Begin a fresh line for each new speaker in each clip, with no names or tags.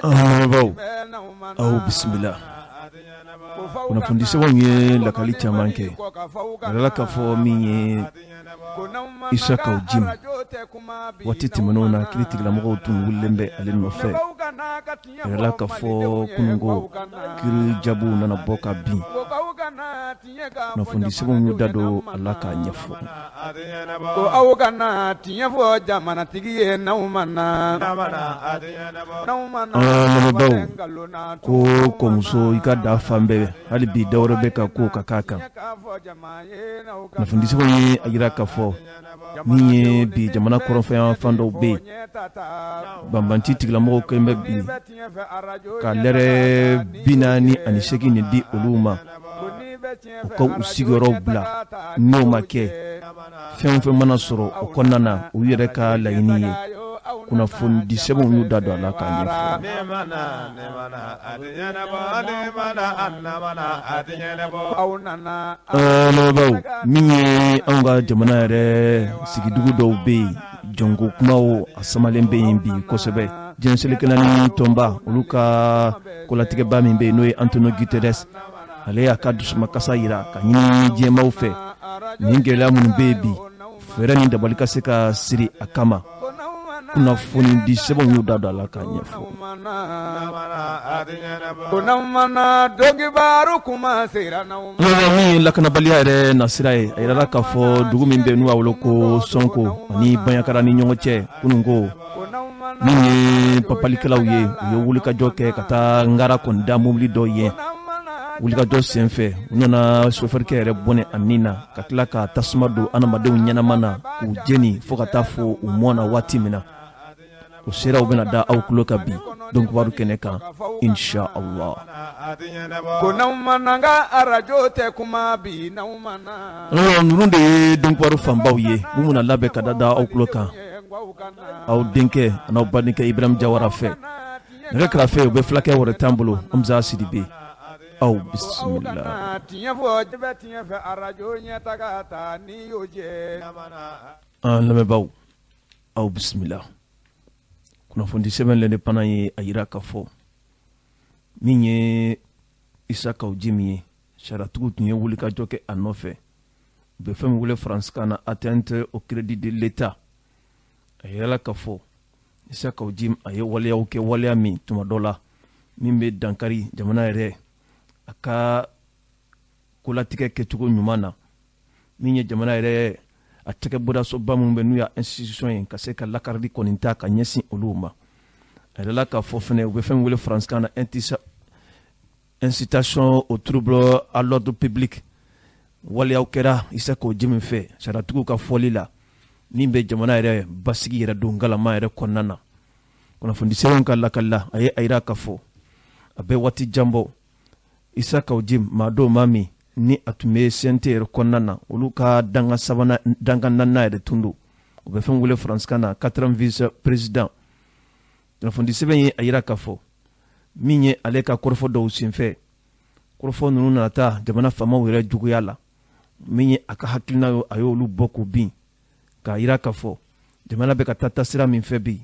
An aw bisimila. Kunnafonidisɛbɛnw ye lakali caman kɛ, a yirala k'a fɔ min ye Isa Kawu Jim, waati tɛmɛnenw na kiiritigɛlamɔgɔw tun wulilen bɛ ale nɔfɛ. A yirala k'a fɔ kununko kiiri jaabiw nana bɔ ka bin. Kunnafonidisɛbɛnw y'u da don a la k'a ɲɛfɔ.
Ko aw kana tiɲɛ fɔ jamanatigi ye n'aw ma na.
Lamɛnbaaw, ko kɔmuso i ka da fan bɛɛ, hali bi dɔwɛrɛ bɛ ka ko ka k'a kan. Kunnafonidisɛbɛnw ye a jira k'a fɔ min ye bi jamana kɔrɔnfɛ fan dɔw bɛ yen, banbanci tigilamɔgɔw kɛlen bɛ bi ka lɛrɛ 48 nin di olu ma, u ka u sigiyɔrɔw bila. N'o ma kɛ, fɛn o fɛn mana sɔrɔ o kɔnɔna na, u yɛrɛ ka laɲini ye. Kunnafonidisɛbɛnw y'u da don a la k'a ɲɛfɔ. Lamɛnbaaw, min ye anw ka jamana yɛrɛ sigidugu dɔw bɛ yen, jɔnko kumaw a samalen bɛ yen bi kosɛbɛ. Diɲɛ seleke naani tɔnba olu ka kolatigɛba min bɛ yen, n'o ye Antonio Guterres, ale y'a ka dusumakasa jira ka ɲini diɲɛmaaw fɛ, nin gɛlɛya minnu bɛ yen bi, fɛɛrɛ ni dabali ka se ka siri a kama. Kunnafonidi sɛbɛnw y'u da don a la k'a ɲɛfɔ. Min ye lakanabaliya yɛrɛ nasira ye, a yirala k'a fɔ dugu min bɛ n'u b'a wele ko Sɔnko ani Banɲakara ni ɲɔgɔn cɛ, kununko min ye papalikɛlaw ye, u ye wulikajɔ kɛ ka taa ngara kɔni da mobili dɔ ye. Wulikajɔ senfɛ, u nana sofɛrikɛ yɛrɛ bɔnɛ a ni na, ka tila ka tasuma don adamadenw ɲɛnama na k'u jeni fo ka taa fo u mɔna waati min na. O sera, u bɛna da aw tulo kan bi Don Kibaru kɛnɛ kan, insha Allah.
Ko n'aw ma na ka arajo tɛ kuma bi n'aw ma na.
Ninnu de ye Don Kibaru fanbaw ye minnu bɛna labɛn ka da aw tulo kan, aw denkɛ an'aw badenkɛ Ibrahim Jawara fɛ. Nɛgɛ karafe, o bɛ fulakɛ wɛrɛ t'an bolo, Hamza Sidibe. Aw bisimila.
Tiɲɛ fɔ tiɲɛ fɛ arajo ɲɛtaga ta ni y'o jɛ.
An lamɛnbaaw, aw bisimila. Kunnafonidi sɛbɛn L'Indépendant ye a jira k'a fɔ min ye Isa Kawu Jim ye, sariyatigiw tun ye wulikajɔ kɛ a nɔfɛ. U bɛ fɛn min wele faransikan na atteinte au crédit de l'État. A yirala k'a fɔ Isa Kawu Jim a ye waleyaw kɛ, waleya min tuma dɔ la min bɛ dankari jamana yɛrɛ a ka kolatigɛ kɛcogo ɲuman na, min ye jamana yɛrɛ a cakɛbondasoba minnu bɛ n'u y'a institution ye, ka se ka lakarili kɔni ta ka ɲɛsin olu ma. A yirala k'a fɔ fɛnɛ u bɛ fɛn wele faransikan na incitation au trouble à l'ordre public. Waleyaw kɛra Isa Kawu Jim fɛ, sariyatigiw ka fɔli la, min bɛ jamana yɛrɛ basigi yɛrɛ don galama yɛrɛ kɔnɔna na. Kunnafoni sɛbɛnw ka lakali la, a ye a yira k'a fɔ a bɛ waati jan bɔ, Isa Kawu Jim maa don, maa min ni a tun bɛ CNT yɛrɛ kɔnɔna na, olu ka dankan sabanan, dankan naaninan yɛrɛ tun don, u bɛ fɛn wele faransikan na quatrième vice président. Kunnafoni sɛbɛn ye a yira k'a fɔ min ye ale ka kɔrɔfɔ dɔw senfɛ, kɔrɔfɔ ninnu nana taa jamana faamaw yɛrɛ juguya la. Min ye a ka hakilina ye, a y'olu bɔ k'u bin, k'a yira k'a fɔ jamana bɛ ka taa taasira min fɛ bi,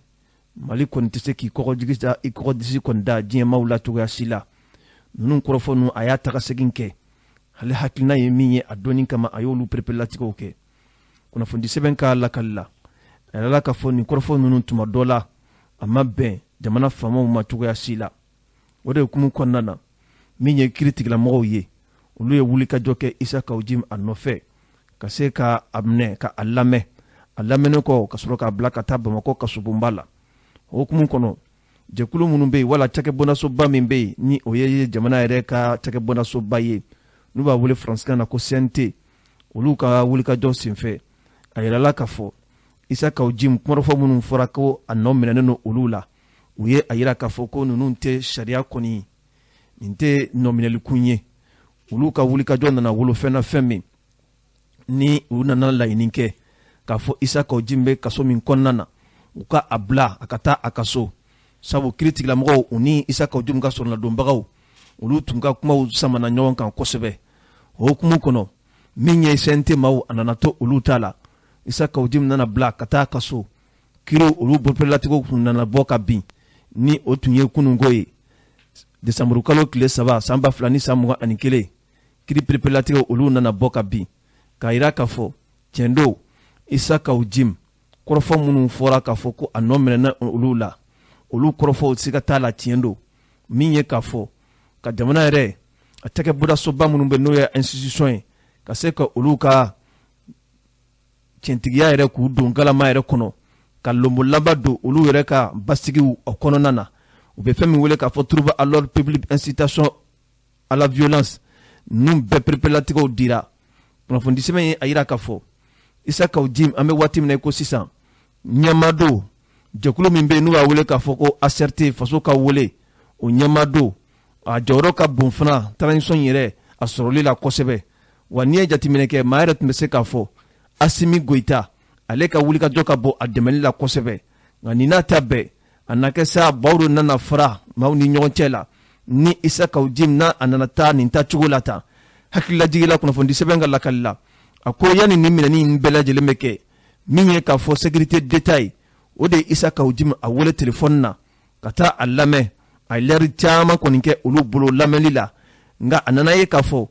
Mali kɔni tɛ se k'i kɔgɔjigi da, i kɔgɔdisi kɔni da diɲɛmaaw la cogoya si la. Ninnu kɔrɔfɔ ninnu, a y'a taga segin kɛ. Ale hakilina ye min ye a dɔnni kama, a y'olu pereperelatigɛw kɛ. Kunnafoni sɛbɛn ka lakali la, a yirala k'a fɔ nin kɔrɔfɔ ninnu tuma dɔ la a ma bɛn jamana faamaw ma cogoya si la. O de hukumu kɔnɔna na, min ye kiiri tigilamɔgɔw ye, olu ye wulikajɔ kɛ Isa Kawu Jim a nɔfɛ ka se ka a minɛ ka a lamɛn. A lamɛnnen kɔ, ka sɔrɔ k'a bila ka taa Bamakɔ kasobonba la. O hukumu kɔnɔ, jɛkulu minnu bɛ yen wala cakɛbondasoba min bɛ yen, ni o ye jamana yɛrɛ ka cakɛbondasoba ye, n'u b'a wele faransikan na ko CNT, olu ka wulikajɔ senfɛ, a yirala k'a fɔ Isa Kawu Jim kumarɔfɔ minnu fɔra ko a nɔ minɛnen don olu la, u ye a yira k'a fɔ ko ninnu tɛ sariya kɔni, nin tɛ nɔminɛlikun ye. Olu ka wulikajɔ nana wolo fɛn na, fɛn min ni u nana laɲini kɛ k'a fɔ Isa Kawu Jim bɛ kaso min kɔnɔna na, u ka a bila a ka taa a ka so, sabu kiiritigɛlamɔgɔw, u ni Isa Kawu Jim ka sɔrɔnadonbagaw, olu tun ka kumaw samana ɲɔgɔn kan kosɛbɛ. O hukumu kɔnɔ, min ye CNT maaw, a nana to olu ta la. Isa Kawu Jim nana bila ka taa ka so. Kiri olu pereperelatigɛw tun nana bɔ ka bin. Ni o tun ye kununko ye, desanburukalo tile 3 san 2021, kiri pereperelatigɛ olu nana bɔ ka bin k'a jira k'a fɔ tiɲɛ don, Isa Kawu Jim kɔrɔfɔ minnu fɔra k'a fɔ ko a nɔ minɛna olu la, olu kɔrɔfɔw siga t'a la tiɲɛ don. Min ye k'a fɔ ka jamana yɛrɛ a cakɛbɔdasoba minnu bɛ, n'o ye institution ye, ka se ka olu ka tiɲɛtigiya yɛrɛ k'u don galama yɛrɛ kɔnɔ, ka lonbolaba don olu yɛrɛ ka basigiw o kɔnɔna na, u bɛ fɛn min wele k'a fɔ trouble à l'ordre public, incitation à la violence, ninnu bɛɛ pereperelatigɛw dira. Kunnafonidisɛbɛn ye a jira k'a fɔ Isa Kawu Jim, an bɛ waati min na i ko sisan, ɲɛmaa don jɛkulu min bɛ yen n'u b'a wele k'a fɔ ko ACRT, faso ka wele, o ɲɛmaa don. A jɔyɔrɔ ka bon fana transition yɛrɛ a sɔrɔli la kosɛbɛ. Wa n'i ye jateminɛ kɛ, maa yɛrɛ tun bɛ se k'a fɔ Asimi Goyita, ale ka wulikajɔ ka bon a dɛmɛli la kosɛbɛ. Nka nin n'a ta bɛɛ, a na kɛ sa bawro nana fara maaw ni ɲɔgɔn cɛ la ni Isa Kawu Jim n'a a nana taa nin taacogo la tan. Hakililajigila, kunnafonidi sɛbɛn ka lakali la, a ko yanni nin minɛni in bɛɛ lajɛlen bɛ kɛ, min ye k'a fɔ sécurité d'État ye, o de ye Isa Kawu Jim a wele telefɔni na ka taa a lamɛn. A ye lɛri caman kɔni kɛ olu bolo lamɛnli la, nka a nana ye k'a fɔ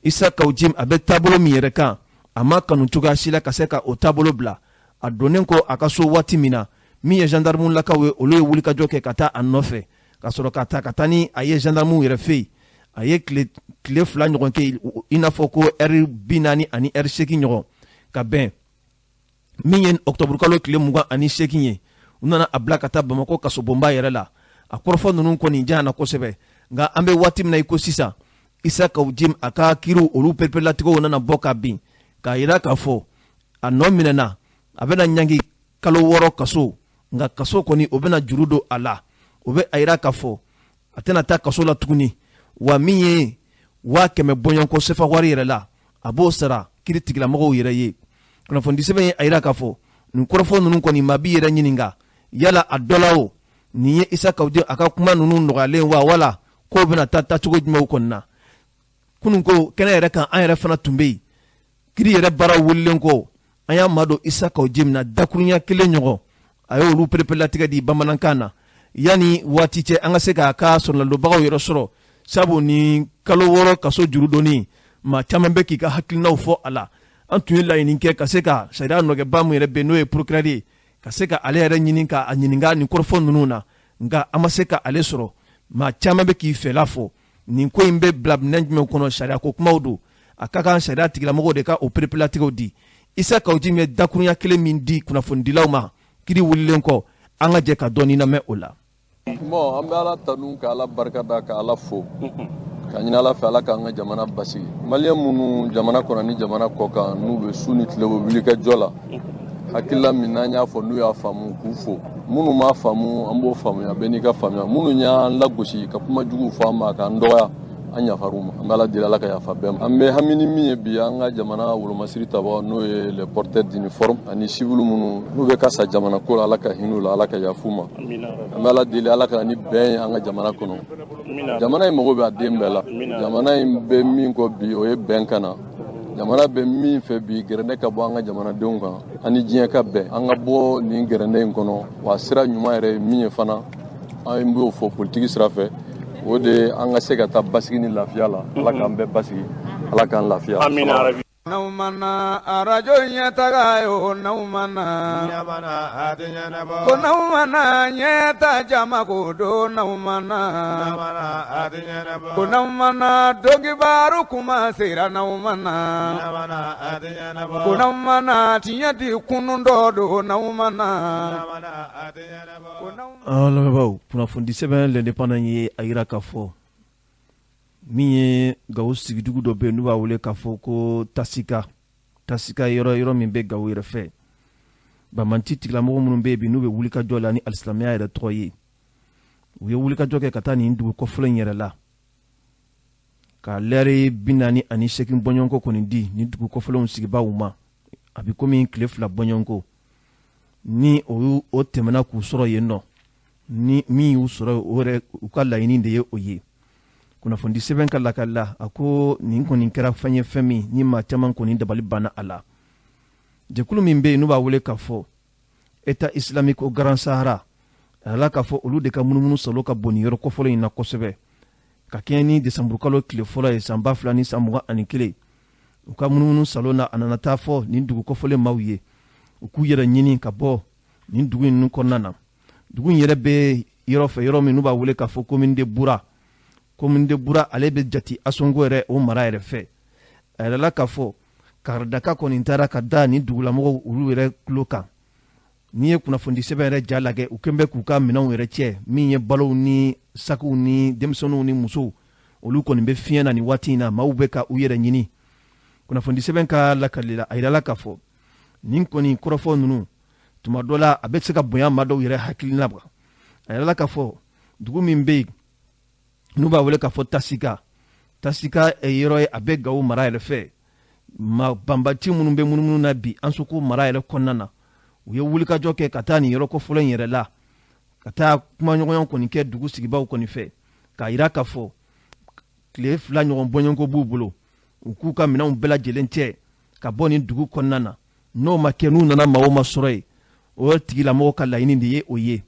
Isa Kawu Jim a bɛ taabolo min yɛrɛ kan, a ma kanu cogoya si la ka se ka o taabolo bila. A donnen kɔ a ka so waati min na, min ye gendarme lakaw ye, olu ye wulikajɔ kɛ ka taa a nɔfɛ ka sɔrɔ ka taa ka taa ni a ye gendarme yɛrɛ fɛ yen. A ye tile 2 ɲɔgɔn kɛ, i n'a fɔ ko ɛri 40 ani ɛri 8 ɲɔgɔn, ka bɛn min ye ɔkutɔburukalo tile 28 ye. U nana a bila ka taa Bamakɔ kasobonba yɛrɛ la. A kɔrɔfɔ ninnu kɔni janyana kosɛbɛ, nka an bɛ waati min na i ko sisan, Isa Kawu Jim a ka kiriw olu pereperelatigɛw nana bɔ ka bin k'a jira k'a fɔ a nɔ minɛna, a bɛna ɲangi kalo 6 kaso. Nka kaso kɔni o bɛna juru don a la, o bɛ a jira k'a fɔ a tɛna taa kaso la tuguni. Wa min ye 100 000 bɔɲɔgɔnko sefa wari yɛrɛ la, a b'o sara kiri tigilamɔgɔw yɛrɛ ye. Kunnafonidisɛbɛn ye a jira k'a fɔ nin kɔrɔfɔ ninnu kɔni, maa b'i yɛrɛ ɲininka yala a dɔ la o nin ye Isa Kawu Jim a ka kuma ninnu nɔgɔyalen wa, wala k'o bɛna taa taacogo jumɛnw kɔni na. Kunun ko kɛnɛ yɛrɛ kan, an yɛrɛ fana tun bɛ yen kiri yɛrɛ baara wulilen kɔ, an y'a madon Isa Kawu Jim na dakurunya kelen ɲɔgɔn, a ye olu pereperelatigɛ di bamanankan na yanni waati cɛ an ka se k'a ka sɔrɔladonbagaw yɛrɛ sɔrɔ, sabu ni kalo 6 kaso juru donni, maa caman bɛ k'i ka hakilinaw fɔ a la. An tun ye laɲini kɛ ka se ka sariya nɔgɛba min yɛrɛ bɛ n'o ye procureur ye, ka se ka ale yɛrɛ ɲini k'a ɲininka nin kɔrɔfɔ ninnu na, nka an ma se ka ale sɔrɔ. Maa caman bɛ k'i fɛla fɔ nin ko in bɛ bila minɛn jumɛn kɔnɔ. Sariya ko kumaw don, a ka kan sariya tigilamɔgɔw de ka o pereperelatigɛw di. Isa Kawu Jim ye dakurunya kelen min di kunnafonidilaw ma kiri wulilen kɔ, an ka jɛ ka dɔɔni lamɛn o la.
Bon, an bɛ Ala tanu, ka Ala barikada, ka Ala fo, ka ɲini Ala fɛ Ala k'an ka jamana basigi. Maliyɛn minnu jamana kɔnɔ ni jamana kɔ kan, n'u bɛ su ni tile u bɛ wuli ka jɔ la, hakilila min n'an y'a fɔ n'u y'a faamu, k'u fo. Minnu m'a faamu, an b'o faamuya, bɛɛ n'i ka faamuya. Minnu y'an lagosi ka kuma juguw fɔ an ma k'an dɔgɔya, an yafar'u ma. An bɛ Ala deli Ala ka yafa bɛɛ ma. An bɛ hami ni min ye bi, an ka jamana wolomasiri tabaga, n'o ye les porteurs d'uniforme ani civil minnu n'u bɛ ka sa jamana ko la, Ala ka hinɛ u la, Ala ka yafa u ma. An bɛ Ala deli Ala ka na ni bɛn ye an ka jamana kɔnɔ. Jamana in mago bɛ a den bɛɛ la. Jamana in bɛ min kɔ bi, o ye bɛn ka na. Jamana bɛ min fɛ bi, gɛrɛndɛ ka bɔ an ka jamanadenw kan, ani diɲɛ ka bɛn, an ka bɔ nin gɛrɛndɛ in kɔnɔ. Wa sira ɲuman yɛrɛ ye min ye fana, an b'o fɔ politiki sira fɛ, o de ye an ka se ka taa basigi ni lafiya la. Ala k'an bɛɛ basigi, Ala k'an lafiya.
N'aw mana arajo ɲɛtaga ye o, n'aw mana ko n'aw mana ɲɛta jama ko don, n'aw mana ko n'aw mana donkibaru kuma sera, n'aw mana ko n'aw mana tiɲɛ di kunun dɔ don, n'aw mana.
An lamɛnbaaw, kunnafoni sɛbɛn L'Indépendant ye a jira k'a fɔ min ye Gawo sigidugu dɔ bɛ yen n'u b'a wele k'a fɔ ko Tasika. Tasika yɔrɔ, yɔrɔ min bɛ Gawo yɛrɛ fɛ, banbanci tigilamɔgɔ minnu bɛ yen bi n'u bɛ wulikajɔ la ni alisilamɛya yɛrɛ tɔgɔ ye, u ye wulikajɔ kɛ ka taa nin dugu kɔfɔlɔ in yɛrɛ la ka lɛri 48 bɔɲɔgɔnko kɔni di nin dugu kɔfɔlɔw sigibaaw ma. A bɛ komi tile 2 bɔɲɔgɔnko ni o o tɛmɛna k'u sɔrɔ yen nɔ, ni min y'u sɔrɔ, o yɛrɛ u ka laɲini de ye o ye. Kunnafoni sɛbɛn ka lakali la, a ko nin kɔni kɛra fɛn ye, fɛn min ni maa caman kɔni dabali banna a la. Jɛkulu min bɛ yen n'u b'a wele k'a fɔ État islamique au Grand Sahara, A yirala k'a fɔ olu de ka munumunu salo ka bon nin yɔrɔ kofɔlen in na kosɛbɛ. Ka kɛɲɛ ni desanburukalo tile fɔlɔ ye san 2021, u ka munumunu salo na, a nana taa fɔ nin dugu kofɔlen maaw ye u k'u yɛrɛ ɲini ka bɔ nin dugu ninnu kɔnɔna na. Dugu in yɛrɛ bɛ yɔrɔ fɛ, yɔrɔ min n'u b'a wele k'a fɔ commune de Bura. Commune de Bura, ale bɛ jate Ansongo yɛrɛ o mara yɛrɛ fɛ. A yirala k'a fɔ karidaka kɔni taara ka da nin dugulamɔgɔw olu yɛrɛ tulo kan. N'i ye kunnafoni sɛbɛn yɛrɛ ja lajɛ, u kɛlen bɛ k'u ka minɛnw yɛrɛ cɛ, min ye balow ni sakiw ni denmisɛnninw ni musow, olu kɔni bɛ fiɲɛ na nin waati in na. Maaw bɛ ka u yɛrɛ ɲini. Kunnafoni sɛbɛn ka lakali la, a yirala k'a fɔ nin kɔni kɔrɔfɔ ninnu tuma dɔ la, a bɛ se ka bonya maa dɔw yɛrɛ hakilina ma. A yirala k'a fɔ dugu min bɛ yen n'u b'a wele k'a fɔ Tasika, Tasika yɔrɔ ye, a bɛ Gawo mara yɛrɛ fɛ. Ma banbaci minnu bɛ munumunu na bi Ansongo mara yɛrɛ kɔnɔna na, u ye wulikajɔ kɛ ka taa nin yɔrɔ kofɔlen in yɛrɛ la, ka taa kumaɲɔgɔnya kɔni kɛ dugu sigibaw kɔni fɛ, k'a yira k'a fɔ tile 2 ɲɔgɔn bɔɲɔgɔnko b'u bolo, u k'u ka minɛnw bɛɛ lajɛlen cɛ ka bɔ nin dugu kɔnɔna na. N'o ma kɛ, n'u nana maa o ma sɔrɔ yen, o tigilamɔgɔ ka laɲini de ye o ye.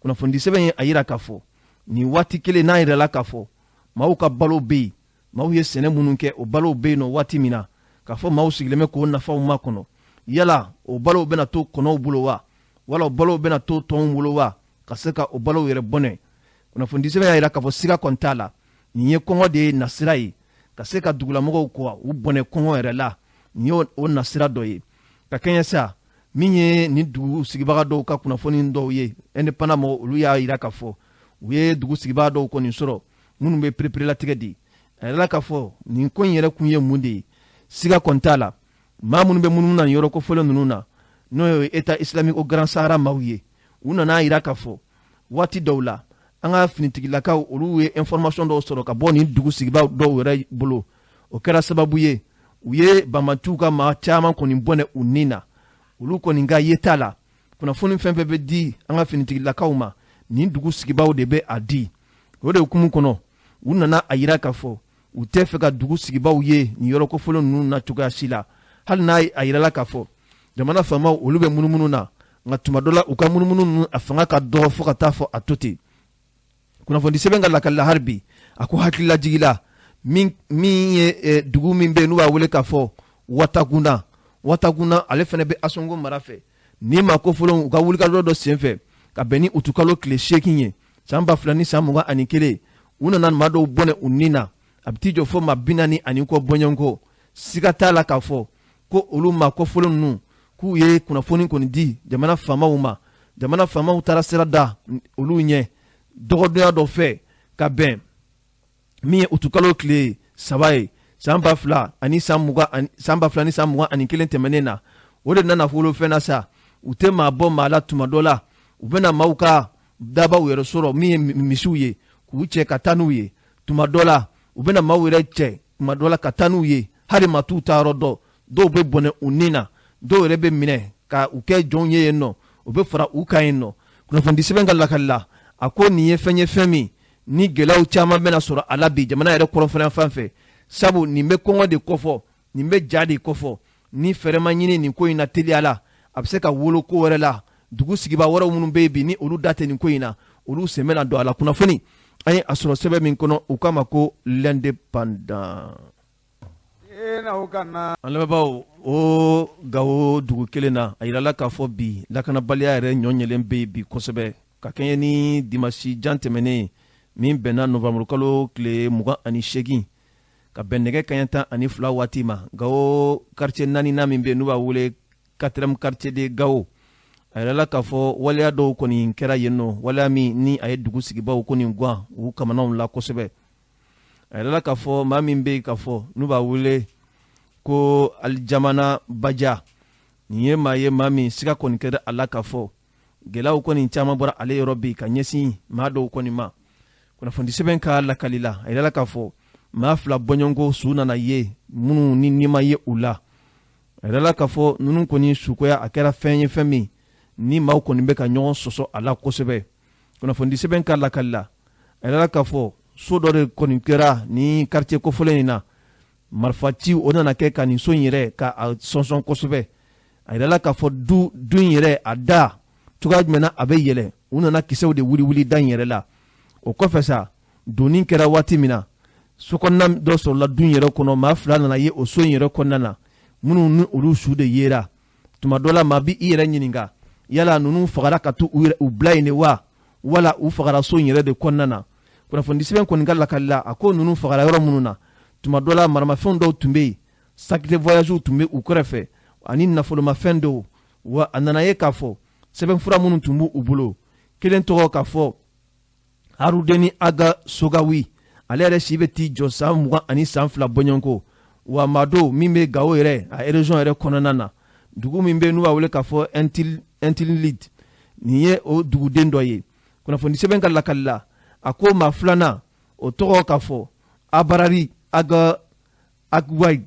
Kunnafoni sɛbɛn ye a yira k'a fɔ nin waati kelen n'a yirala k'a fɔ maaw ka balo bɛ yen, maaw ye sɛnɛ minnu kɛ, o balow bɛ yen nɔ waati min na, k'a fɔ maaw sigilen bɛ k'o nafaw makɔnɔ. Yala o balow bɛna to kɔnɔw bolo wa, wala o balow bɛna to tɔnw bolo wa, ka se ka o balow yɛrɛ bɔnɛ? Kunnafoni sɛbɛn y'a yira k'a fɔ siga kɔni t'a la, nin ye kɔngɔ de ye nasira ye ka se ka dugulamɔgɔw kɔ u bɔnɛ kɔngɔ yɛrɛ la. Nin ye o nasira dɔ ye. Ka kɛɲɛ sa min ye nin dugu sigibaga dɔw ka kunnafoni dɔw ye, indépendant mɔgɔw olu y'a yira k'a fɔ u ye dugu sigibaga dɔw kɔni sɔrɔ minnu bɛ pereperelatigɛ di. A yirala k'a fɔ nin ko in yɛrɛ kun ye mun de ye, siga kɔni t'a la, maa minnu bɛ munumunu na nin yɔrɔ kofɔlen ninnu na, n'o ye État islamique au Grand Sahara maaw ye, u nana yira k'a fɔ waati dɔw la an ka finitigilakaw olu ye information dɔw sɔrɔ ka bɔ nin dugu sigibaw dɔw yɛrɛ bolo. O kɛra sababu ye u ye banbatiw ka maa caman kɔni bɔnɛ u ni na. Olu kɔni ka yeta la, kunnafoni fɛn fɛn bɛ di an ka finitigilakaw ma, nin dugu sigibaw de bɛ a di. O de hukumu kɔnɔ, u nana a yira k'a fɔ u tɛ fɛ ka dugu sigibaw ye nin yɔrɔ kofɔlen ninnu na cogoya si la, hali n'a a yirala k'a fɔ jamana faamaw olu bɛ munumunu na, nka tuma dɔ la u ka munumunu ninnu a fanga ka dɔgɔ fo ka taa fɔ a to ten. Kunnafoni sɛbɛn ka lakali la hali bi, a ko hakililajigila min ye dugu min bɛ yen n'u b'a wele k'a fɔ Watakunda, Watakunda ale fana bɛ Ansongo mara fɛ. Nin maa kofɔlenw u ka wulikajɔ dɔ senfɛ ka bɛn ni utukalo tile 8 ye san 2021, u nana maa dɔw bɔnɛ u ni na, a bɛ t'i jɔ fo maa 40 ni kɔ bɔɲɔgɔnko. Siga t'a la k'a fɔ ko olu maa kofɔlen ninnu k'u ye kunnafoni kɔni di jamana faamaw ma. Jamana faamaw taara sira da olu ɲɛ dɔgɔdonya dɔ fɛ ka bɛn min ye utukalo tile 3 ye san 2021 tɛmɛnen na. O de nana wolofɛn na sa, u tɛ maa bɔ maa la tuma dɔ la, u bɛna maaw ka dabaw yɛrɛ sɔrɔ min ye misiw ye k'u cɛ ka taa n'u ye. Tuma dɔ la u bɛna maaw yɛrɛ cɛ tuma dɔ la ka taa n'u ye, hali maa t'u ta yɔrɔ dɔn. Dɔw bɛ bɔnɛ u ni na, dɔw yɛrɛ bɛ minɛ ka u kɛ jɔnw ye yen nɔ, u bɛ fara u kan yen nɔ. Kunnafoni sɛbɛn ka lakali la, a ko nin ye fɛn ye, fɛn min ni gɛlɛyaw caman bɛna sɔrɔ a la bi jamana yɛrɛ kɔrɔnfɛn fan fɛ, sabu nin bɛ kɔngɔ de kɔfɔ, nin bɛ ja de kɔfɔ. Ni fɛɛrɛ ma ɲini nin ko in na teliya la, a bɛ se ka wolo ko wɛrɛ la. Dugu sigibaa wɛrɛw minnu bɛ yen bi ni olu da tɛ nin ko in na, olu sen bɛna don a la. Kunnafoni an ye a sɔrɔ sɛbɛn min kɔnɔ, u k'a ma ko L'Indépendant. An lamɛnbaaw, o Gawo dugu kelen na, a yirala k'a fɔ bi lakanabaliya yɛrɛ ɲɔ ɲɛlen bɛ yen bi kosɛbɛ, ka kɛɲɛ ni dimasi jan tɛmɛnen min bɛnna novanburukalo tile 28, ka bɛn nɛgɛ kaɲɛ 12 waati ma, Gawo quartier 4nan min bɛ yen n'u b'a wele 4e quartier de Gawo. A yirala k'a fɔ waleya dɔw kɔni kɛra yen nɔ, waleya min ni a ye dugu sigibaw kɔni gan u kamanaw la kosɛbɛ. A yirala k'a fɔ maa min bɛ yen k'a fɔ n'u b'a wele ko Alijamana Baja, nin ye maa ye, maa min siga kɔni kɛra a la k'a fɔ gɛlɛyaw kɔni caman bɔra ale yɔrɔ bi ka ɲɛsin maa dɔw kɔni ma. Kunnafoni sɛbɛn ka lakali la, a yirala k'a fɔ maa 2 bɔɲɔgɔnko su nana ye minnu ni nima ye u la. A yirala k'a fɔ ninnu kɔni sukoya a kɛra fɛn ye, fɛn min ni maaw kɔni bɛ ka ɲɔgɔn sɔsɔ a la kosɛbɛ. Kunnafoni sɛbɛn ka lakali la, a yirala k'a fɔ so dɔ de kɔni kɛra ni quartier kofɔlen in na, marifaci o nana kɛ ka nin so in yɛrɛ ka a sɔnsɔn kosɛbɛ. A yirala k'a fɔ du in yɛrɛ a da Cogoya jumɛn na a bɛ yɛlɛ? U nana kisɛw de wuli da in yɛrɛ la. O kɔfɛ sa, donni kɛra waati min na, sokɔnɔna dɔ sɔrɔla du yɛrɛ kɔnɔ. Maa 2 nana ye o so in yɛrɛ kɔnɔna na, minnu ni olu su de yera. Tuma dɔ la, maa bi i yɛrɛ ɲininka, yala ninnu fagara ka to u bila yen de wa, wala u fagara so in yɛrɛ de kɔnɔna na? Kunnafonidisɛbɛn kɔni ka lakali la, a ko ninnu fagara yɔrɔ minnu na, tuma dɔ la maramafɛn dɔw tun bɛ yen, sac de voyage tun bɛ u kɛrɛfɛ ani nafolomafɛn dɔw. Wa a nana ye k'a fɔ sɛbɛnfura minnu tun b'u bolo, kelen tɔgɔ k'a fɔ Harudeni Aga Sogawi, ale yɛrɛ si bɛ t'i jɔ san 22 bɔɲɔgɔnko. Wa maa don min bɛ Gawo yɛrɛ a région yɛrɛ kɔnɔna na, dugu min bɛ n'u b'a wele k'a fɔ Intilid, nin ye o duguden dɔ ye. Kunnafoni sɛbɛn ka lakali la, a ko maa filanan, o tɔgɔ k'a fɔ Abarari Aga Agwayi,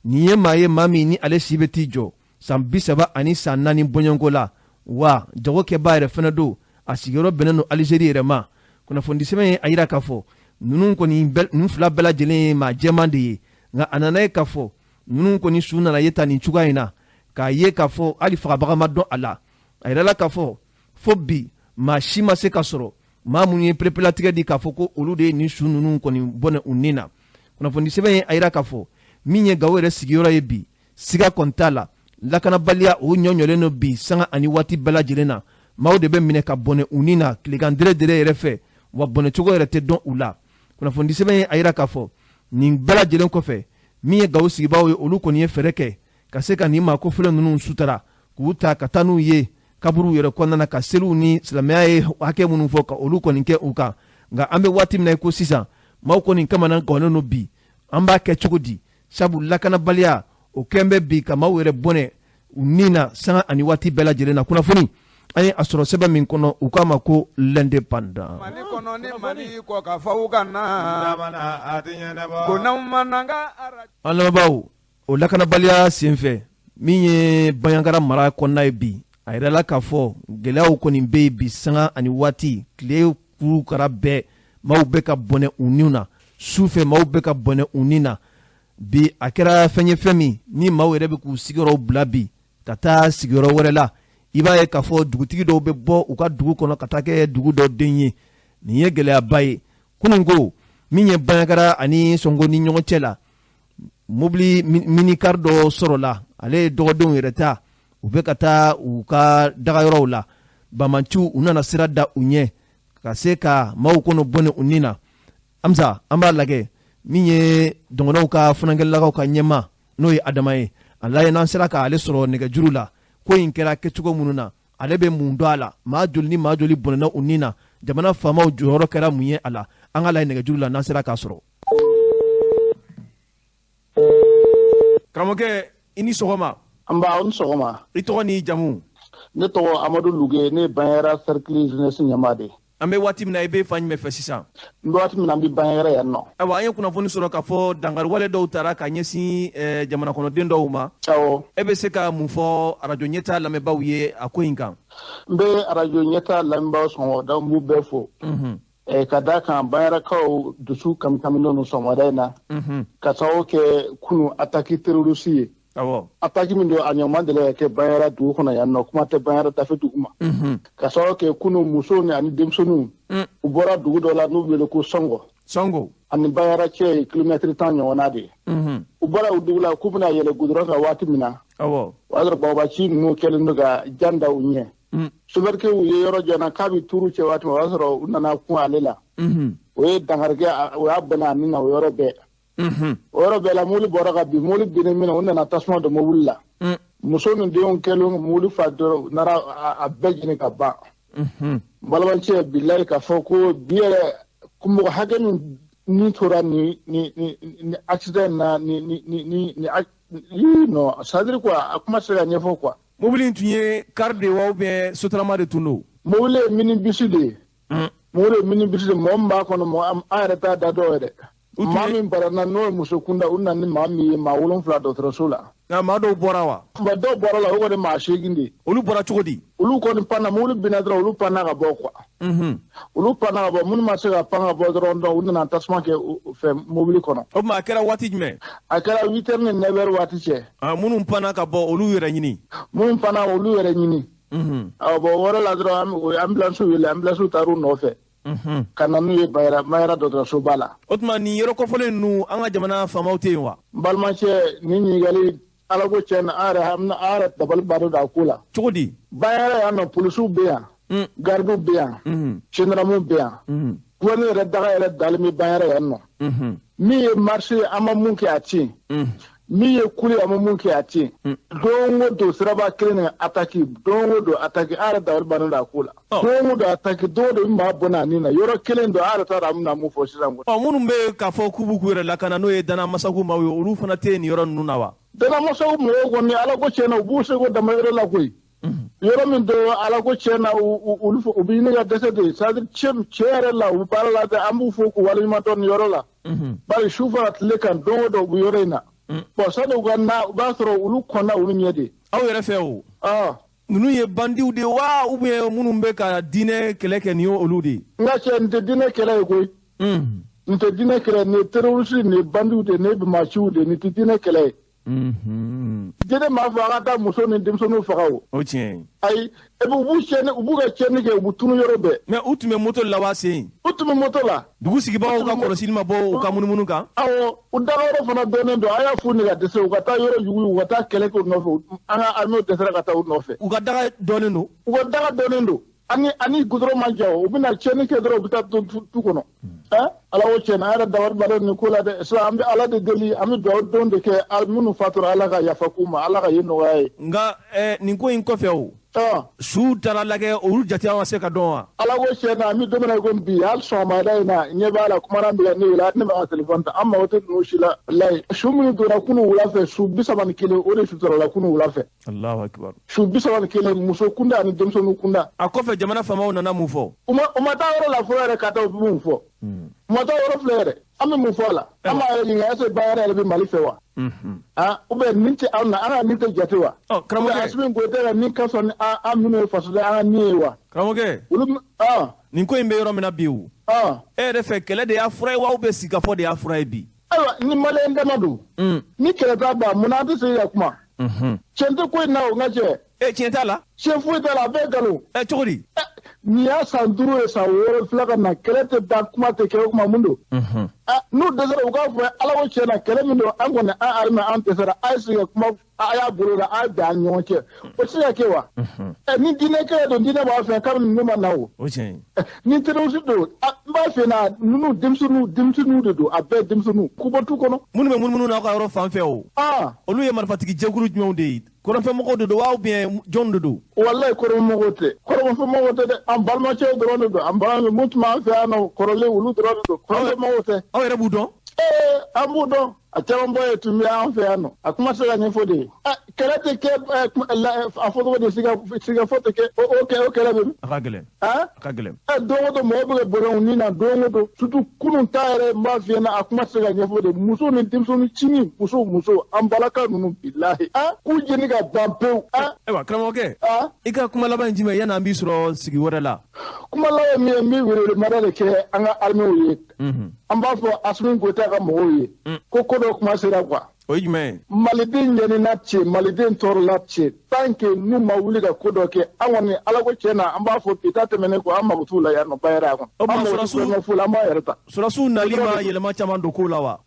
nin ye maa ye, maa min ni ale si bɛ t'i jɔ san 34 bɔɲɔgɔnko la, wa jagokɛbaa yɛrɛ fana don, a sigiyɔrɔ bɛnnen don Alizeri yɛrɛ ma. Kunnafoni sɛbɛn ye a yira k'a fɔ ninnu kɔni, ninnu 2 bɛɛ lajɛlen ye maa jɛman de ye. Nka a nana ye k'a fɔ ninnu kɔni su nana ye ta nin cogoya in na, k'a ye k'a fɔ hali fagabaga ma dɔn a la. A yirala k'a fɔ fo bi maa si ma se ka sɔrɔ, maa minnu ye perepelatigɛ di k'a fɔ ko olu de ye nin su ninnu kɔni bɔnɛ u ni na. Kunnafoni sɛbɛn ye a yira k'a fɔ min ye Gawo yɛrɛ sigiyɔrɔ ye bi, siga kɔni t'a la, lakanabaliya o ɲɔɲɔlen don bi sanga ani waati bɛɛ lajɛlen na. Maaw de bɛ minɛ ka bɔnɛ u ni na tilegan dere yɛrɛ fɛ, wa bɔnɛcogo yɛrɛ tɛ dɔn u la. Kunnafoni sɛbɛn ye a yira k'a fɔ nin bɛɛ lajɛlen kɔfɛ, min ye Gawo sigibaaw ye, olu kɔni ye fɛɛrɛ kɛ ka se ka nin maa kofɔlen ninnu sutara, k'u ta ka taa n'u ye kaburuw yɛrɛ kɔnɔna na, ka seliw ni silamɛya ye hakɛ minnu fɔ, ka olu kɔni kɛ u kan. Nka an bɛ waati min na i ko sisan, maaw kɔni kamana gannen don bi. An b'a kɛ cogo di? Sabu lakanabaliya o kɛn bɛ bi ka maaw yɛrɛ bɔnɛ u ni na sanga ani waati bɛɛ lajɛlen na. Kunnafoni an ye a sɔrɔ sɛbɛn min kɔnɔ, u k'a ma ko L'Indépendant.
Mali kɔnɔ ni Mali kɔ ka faw ka na ko n'anw ma n'an ka
An lamɛnbaaw, o lakanabaliya senfɛ, min ye Banjagara mara kɔnɔna ye bi, a yirala k'a fɔ gɛlɛyaw kɔni bɛ yen bi sanga ani waati. Tile kurukara bɛɛ, maaw bɛ ka bɔnɛ u niw na. Su fɛ, maaw bɛ ka bɔnɛ u ni na bi. A kɛra fɛn ye, fɛn min ni maaw yɛrɛ bɛ k'u sigiyɔrɔw bila bi ka taa sigiyɔrɔ wɛrɛ la. I b'a ye k'a fɔ dugutigi dɔw bɛ bɔ u ka dugu kɔnɔ ka taa kɛ dugu dɔ den ye. Nin ye gɛlɛyaba ye. Kunun ko min ye Banjagara ani Sɔngo ni ɲɔgɔn cɛ la, mobili minicar dɔ sɔrɔla, ale ye dɔgɔdenw yɛrɛ ta, u bɛ ka taa u ka dagayɔrɔw la. Bamanciw u nana sira da u ɲɛ ka se ka maaw kɔnɔ bɔnɛ u ni na. Amsa, an b'a lajɛ min ye dɔgɔnɔw ka funankɛlakaw ka ɲɛma, n'o ye Adama ye, a lajɛ n'an sera k'ale sɔrɔ nɛgɛjuru la. Ko in kɛra kɛcogo minnu na, ale bɛ mun dɔn a la? Maa joli ni maa joli bɔnɛna u ni na? Jamana faamaw jɔyɔrɔ kɛra mun ye a la? An ka lajɛ nɛgɛjuru la n'an sera k'a sɔrɔ. Karamɔgɔkɛ, i ni sɔgɔma.
Nba, aw ni sɔgɔma.
I tɔgɔ n'i jamu?
Ne tɔgɔ Amadu Luge, ne ye Banjagara cercle jeunesse ɲɛmaa de ye.
An bɛ waati min na, i bɛ fan jumɛn fɛ sisan?
N bɛ waati min na, an bɛ Banjagara yan nɔ.
Ayiwa, an ye kunnafoni sɔrɔ k'a fɔ dankariwale dɔw taara ka ɲɛsin jamana kɔnɔden dɔw ma.
Awɔ.
E bɛ se ka mun fɔ arajo ɲɛta lamɛnbaaw ye a ko in kan?
N bɛ arajo ɲɛta lamɛnbaaw sɔgɔmada, n b'u bɛɛ fo. Ka d'a kan Banjagarakaw dusu kamikaminen don sɔgɔmada in na, ka sababu kɛ kunu attaque terroriste ye. Attaque min don, a ɲɔgɔn ma deli ka kɛ Banjagara dugu kɔnɔ yan nɔ, kuma tɛ Banjagara dafɛ dugu ma. Ka sababu kɛ kunu musow ni ani denmisɛnninw, u bɔra dugu dɔ la n'u wele ko Sɔngɔ.
Sɔngɔ.
Ani Banjagara cɛ ye kilomɛtiri 10 ɲɔgɔnna de ye. U bɔra o dugu la k'u bɛna yɛlɛ goudron kan waati min na, o y'a sɔrɔ babaci ninnu kɛlen don ka jan da u ɲɛ. Sofɛrikɛw ye yɔrɔ jan na k'a bɛ turu cɛ waati min, o y'a sɔrɔ u nana kun ale la. O ye dankarikɛ, o y'a bɔnɛ a ni na o yɔrɔ bɛɛ. O yɔrɔ bɛɛ la, mobili bɔra ka bin. Mobili binnen min na, u nana tasuma don mobili la. Muso ni denw kɛlen mobili fa dɔrɔn, u nana a bɛɛ jeni ka ban. N balimacɛ, bilayi, k'a fɔ ko bi yɛrɛ mɔgɔ hakɛ min ni tora ni ni ni ni accident na, ni ni ni ni ni non, c'est à dire quoi, a kuma tɛ se ka ɲɛfɔ quoi.
Mobili in tun ye car de wa, ou bien sotrama de tun don?
Mobili ye minibus de ye. Mobili ye minibus de, mɔgɔ min b'a kɔnɔ, mɔgɔ an yɛrɛ t'a da dɔn yɛrɛ. Maa min banana, n'o ye muso kunda, u nana ni maa min ye, maa 7 dɔgɔtɔrɔso la.
Nka maa dɔw bɔra wa?
Maa dɔw bɔra la, o kɔni maa 8 de.
Olu bɔra cogo di?
Olu kɔni panna, mobili binna dɔrɔn, olu panna ka bɔ quoi. Olu panna ka bɔ, minnu ma se ka pan ka bɔ dɔrɔn, donc u nana tasuma kɛ fɛn mobili kɔnɔ.
O tuma a kɛra waati jumɛn?
A kɛra 8 heures ni 9 heures waati cɛ.
Minnu panna ka bɔ, olu yɛrɛ ɲini?
Minnu panna, olu yɛrɛ ɲini. Awɔ, bon, o yɔrɔ la dɔrɔn, o ye ambulance wele, ambulance taar'u nɔfɛ ka na n'u ye Bayera dɔgɔtɔrɔsoba la.
O tuma nin yɔrɔ kɔfɔlen ninnu, an ka jamana faamaw tɛ yen wa?
N balimakɛ, nin ɲininkali, Ala ko tiɲɛ na, an yɛrɛ dabali bannen don a ko la.
Cogo di?
Bayera yan nɔ, polisiw bɛ yan, garidiw bɛ yan, gendarmew bɛ yan, gouverneur yɛrɛ daga yɛrɛ dalen bɛ Bayera yan nɔ. Min ye marché, an ma mun kɛ, a tɛ yen. Min ye kule, a ma mun kɛ, a tɛ yen. Don o don, siraba kelen ni attaque, don o don attaque. An yɛrɛ dabali bannen don a ko la. Don o don attaque, don o don maa bɔ n'a nin na yɔrɔ kelen don. An yɛrɛ t'a dɔn an bɛna mun fɔ sisan.
Ɔ, minnu bɛ k'a fɔ k'u b'u k'u yɛrɛ lakana, n'o ye Dana Masagu maaw ye, olu fana tɛ yen nin yɔrɔ ninnu na wa?
Dana Masagu mɔgɔw kɔni, Ala ko tiɲɛ na, u b'u seko dama yɔrɔ la koyi. Yɔrɔ min don, Ala ko tiɲɛ na, olu u bɛ ɲini ka dɛsɛ de. C'est à dire, tiɲɛ yɛrɛ la, u bɛ baara la dɛ, an b'u fo k'u waleɲuman dɔn nin yɔrɔ la. Bari su fara tile kan, don o don u bɛ yɔrɔ in na. Bon, sani u ka na, u b'a sɔrɔ olu kɔnna olu ɲɛ de.
Aw yɛrɛ fɛ o, ninnu ye bandiw de wa, ou bien minnu bɛ ka diinɛ kɛlɛ kɛ, nin ye olu de ye?
N ka cɛ, nin tɛ diinɛ kɛlɛ ye koyi. Nin tɛ diinɛ kɛlɛ, nin ye terroriste, nin ye bandiw de, nin ye banbaanciw de, nin tɛ diinɛ kɛlɛ ye. Diinɛ m'a fɔ a ka taa muso ni denmisɛnninw faga o.
O tiɲɛ ye.
Ayi, et puis u b'u tiɲɛni, u b'u ka tiɲɛni kɛ, u b'u tunu yɔrɔ bɛɛ.
Mais u tun bɛ moto la wa sen?
U tun bɛ moto la.
Dugu sigibagaw ka kɔlɔsili ma bɔ u ka munumunu kan?
Awɔ, u dagayɔrɔ fana dɔnnen don. A y'a f'u ni ka dɛsɛ, u ka taa yɔrɔ yugu, u ka taa kɛlɛ kɛ u nɔfɛ. An ka armée dɛsɛra ka taa u nɔfɛ.
U ka daga dɔnnen don?
U ka daga dɔnnen don. Ani goudron man jan, u bɛna tiɲɛni kɛ dɔrɔn, u bɛ taa tu kɔnɔ. Ala ko tiɲɛ na, an yɛrɛ dabali bannen nin ko la dɛ. Sisan an bɛ Ala de deli, an bɛ dugawu don de kɛ, minnu fatura, Ala ka yafa k'u ma, Ala ka yen nɔgɔya ye.
Nka nin ko in kɔfɛ o, su taara lajɛ, olu jate ma se ka dɔn wa?
Ala ko tiɲɛ na, an bɛ don min na i ko bi, hali sɔgɔmada in na, ɲɛ b'a la, kumana bɛ ka ne wele, ne b'a ka téléphone ta, an mago tɛ ninnu si la. Walayi, su minnu donna kunun wula fɛ, su 31, o de suturala la kunun wula fɛ.
Allahu akbar.
Su 31, muso kunda ani denmisɛnnin kunda.
A kɔfɛ, jamana faamaw nana mun fɔ?
U ma taa yɔrɔ la fɔlɔ yɛrɛ ka taa u bɛ mun fɔ. U ma taa yɔrɔ filɛ yɛrɛ. An bɛ mun fɔ a la? An b'a yɛrɛ ɲininka, est ce que Bayera yɛrɛ bɛ Mali fɛ wa? Ou bien nin tɛ anw na, an ka nin tɛ jate wa?
Ɔ, karamɔgɔkɛ.
Assimi Goïta ka nin ka sɔn ni an minnu ye fasoden, an ka nin ye wa?
Karamɔgɔkɛ.
Olu.
Nin ko in bɛ yɔrɔ min na bi o, e yɛrɛ fɛ, kɛlɛ de y'a fura ye wa, ou bien sigikafɔ de y'a fura ye bi?
Ayiwa, ni maliyɛn dama don, ni kɛlɛ t'a ban, munna an tɛ segin ka kuma? Tiɲɛ tɛ ko in na o, n ka cɛ.
E, tiɲɛ t'a la?
Tiɲɛ foyi t'a la, a bɛɛ ye nkalon.
Ɛ, cogo di?
Nin y'a san 5 ye, san 6 filɛ ka na, kɛlɛ tɛ ban, kuma tɛ kɛ, o tuma mun don? N'u dɛsɛra, u k'a fɔ Ala ko tiɲɛ na, kɛlɛ min don, an kɔni, an armée, an dɛsɛra, a ye sigi ka kuma, a y'a bolo la, a ye bɛn an ɲɔgɔn cɛ. O tɛ se ka kɛ wa? Ni diinɛ kɛlɛ don, diinɛ b'a fɛ kabini ninnu ma na o.
O tiɲɛ ye.
Ni terroriste don, n b'a fɛ na, ninnu denmisɛnninw de don, a bɛɛ denmisɛnninw. K'u bɔ tu kɔnɔ.
Minnu bɛ munumunu n'aw ka yɔrɔ fan fɛ o, olu ye marifatigi jɛkulu jumɛnw de ye? Kɔrɔnfɛmɔgɔw de don wa, ou bien jɔn de don?
Walayi, kɔrɔnfɛmɔgɔw tɛ. Kɔrɔnfɛmɔgɔw tɛ dɛ. An balimakɛw dɔrɔn de don. An balimakɛ mun tun b'an fɛ yan nɔ kɔrɔlen, olu dɔrɔn de don. Kɔrɔnfɛmɔgɔw tɛ.
Aw yɛrɛ b'u dɔn?
Ee, an b'u dɔn. A caman bɔ ye tun bɛ an fɛ yan nɔ. A kuma tɛ se ka ɲɛfɔ de. Kɛlɛ tɛ kɛ, a fɔ cogo di, sigikafɔ tɛ kɛ, o kɛlɛ bɛ min?
A ka gɛlɛn. A ka gɛlɛn.
Don o don mɔgɔw bɛ ka bɔnɛ u ni na, don o don. Surtout kunun ta yɛrɛ, n b'a f'i ɲɛna, a kuma tɛ se ka ɲɛfɔ de. Muso ni denmisɛnnin cinin, muso, an balaka ninnu, bilahi. K'u jeni ka ban pewu.
Ayiwa, karamɔgɔkɛ. I ka kuma laban ye jumɛn ye yanni an b'i sɔrɔ sigi wɛrɛ la?
Kuma laban min ye, n bɛ welewelemada de kɛ an ka armée ye. An b'a fɔ Assimi Goïta ka mɔgɔw ye ko ko dɔ kuma sera quoi.
O ye jumɛn ye?
Maliden ɲɛnina cɛ, maliden tɔɔrɔla cɛ, tant que n'u ma wuli ka ko dɔ kɛ, an kɔni, Ala ko tiɲɛ na, an b'a fɔ bi ta tɛmɛnen kɔ, an mago t'u la yan nɔ Bayera kɔnɔ.
O tuma
An mago tɛ foyi la, an b'a yɛrɛ ta.
Sɔrɔdasiw nali ma yɛlɛma caman don ko la wa?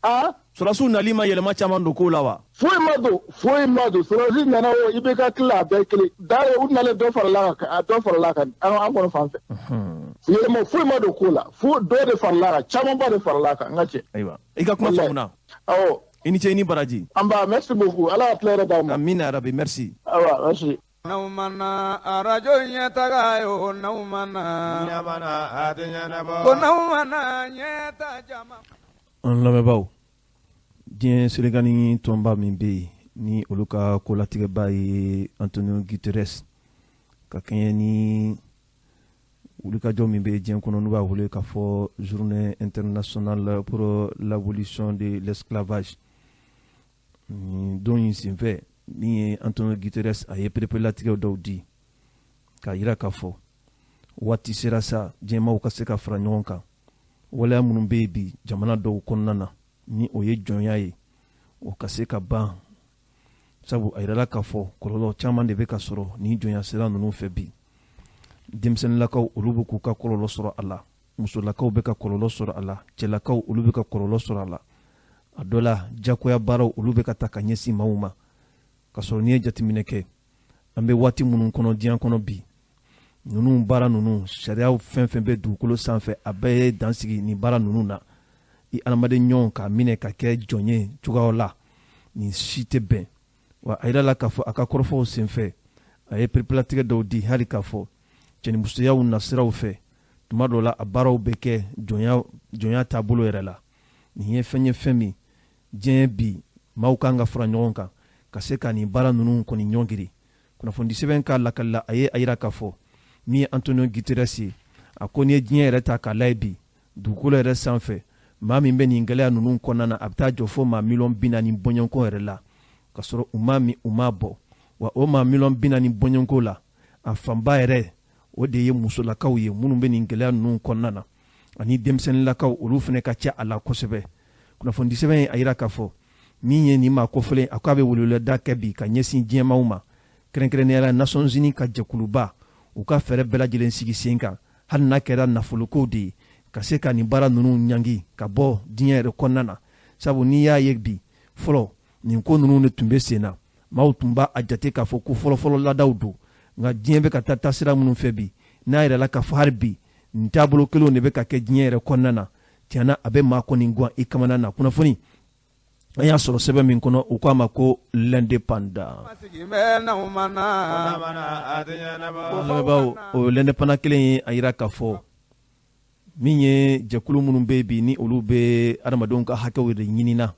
Sɔrɔdasiw nali ma yɛlɛma caman don ko la wa?
Foyi ma don, foyi ma don. Sɔrɔdasi nana o, i bɛ ka tila, a bɛɛ kelen. D'ailleurs, u nalen, dɔ farala kan, a dɔ farala kan, an kɔni fan fɛ. Yɛlɛma foyi ma don ko la, fo dɔ de farala kan, camanba de farala kan, n ka cɛ.
Ayiwa, i ka kuma faamuna.
Awɔ.
I ni ce, i ni baraji.
An ba, merci beaucoup. Ala ka tila yɛrɛ d'aw ma.
Amina rabi, merci.
Awa, merci.
N'aw ma na arajo ɲɛtaga ye o, n'aw ma na
a tɛ ɲɛnabɔ
ko n'aw ma na ɲɛta jama.
An lamɛnbaaw, diɲɛ selekani tɔnba min bɛ yen, ni olu ka kolatigɛba ye Antonio Guterres, ka kɛɲɛ ni wulikajɔ min bɛ diɲɛ kɔnɔ, n'u b'a wele k'a fɔ Journée internationale pour l'abolition de l'esclavage, nin don in senfɛ, min ye Antonio Guterres, a ye pereperelatigɛw dɔw di k'a yira k'a fɔ waati sera sa, diɲɛmaaw ka se ka fara ɲɔgɔn kan, waleya minnu bɛ yen bi jamana dɔw kɔnɔna na, ni o ye jɔnya ye, o ka se ka ban. Sabu a yirala k'a fɔ kɔlɔlɔ caman de bɛ ka sɔrɔ nin jɔnya sira ninnu fɛ bi. Denmisɛnninlakaw olu bɛ k'u ka kɔlɔlɔ sɔrɔ a la, musolakaw bɛ ka kɔlɔlɔ sɔrɔ a la, cɛlakaw olu bɛ ka kɔlɔlɔ sɔrɔ a la. A dɔ la, jagoya baaraw olu bɛ ka ta ka ɲɛsin maaw ma. Ka sɔrɔ n'i ye jateminɛ kɛ, an bɛ waati minnu kɔnɔ diɲɛ kɔnɔ bi, ninnu baara ninnu, sariyaw fɛn fɛn bɛ dugukolo sanfɛ, a bɛɛ ye dansigi nin baara ninnu na. I adamaden ɲɔgɔn k'a minɛ ka kɛ jɔn ye cogoya la, nin si tɛ bɛn. Wa a yirala k'a fɔ a ka kɔrɔfɔw senfɛ, a ye pereperelatigɛ dɔw di hali k'a fɔ cɛnimusoyaw nasiraw fɛ, tuma dɔw la a baaraw bɛ kɛ jɔnya taabolo yɛrɛ la. Nin ye fɛn ye fɛn min diɲɛ bi maaw kan ka fara ɲɔgɔn kan ka se ka nin baara ninnu kɔni ɲɔngiri. Kunnafonidisɛbɛn ka lakali la, a ye a yira k'a fɔ min ye Antonio Guterres ye, a ko n'i ye diɲɛ yɛrɛ ta k'a lajɛ bi dugukolo yɛrɛ sanfɛ, maa min bɛ nin gɛlɛya ninnu kɔnɔna na, a bɛ taa jɔ fo maa 40 miliyɔn bɔɲɔgɔnko yɛrɛ la, ka sɔrɔ u ma min u ma bɔ. Wa o maa 40 miliyɔn bɔɲɔgɔnko la, a fanba yɛrɛ o de ye musolakaw ye minnu bɛ nin gɛlɛya ninnu kɔnɔna na, ani denmisɛnninlakaw olu fana ka ca a la kosɛbɛ. Kunnafonidisɛbɛn ye a yira k'a fɔ min ye nin maa kofɔlen, a k'a bɛ weleweleda kɛ bi ka ɲɛsin diɲɛmaaw ma, kɛrɛnkɛrɛnnenya la Nations Unies ka jɛkuluba, u ka fɛɛrɛ bɛɛ lajɛlen sigi sen kan, hali n'a kɛra nafolokow de ye, ka se ka nin baara ninnu ɲangi ka bɔ diɲɛ yɛrɛ kɔnɔna na. Sabu n'i y'a ye bi, fɔlɔ nin ko ninnu de tun bɛ sen na, maaw tun b'a a jate k'a fɔ ko fɔlɔfɔlɔ laadaw don. Nka diɲɛ bɛ ka taa taasira minnu fɛ bi, n'a yɛrɛ la k'a fɔ hali bi nin taabolo kelenw de bɛ ka kɛ diɲɛ yɛrɛ kɔnɔna na, tiɲɛna a bɛ maa kɔni guwan i kamana na. Kunnafoni an y'a sɔrɔ sɛbɛn min kɔnɔ, u k'a ma ko L'Indépendant. Lamɛnbaaw, o L'Indépendant kelen ye a yira k'a fɔ min ye jɛkulu minnu bɛ bi ni olu bɛ adamadenw ka hakɛw de ɲinina,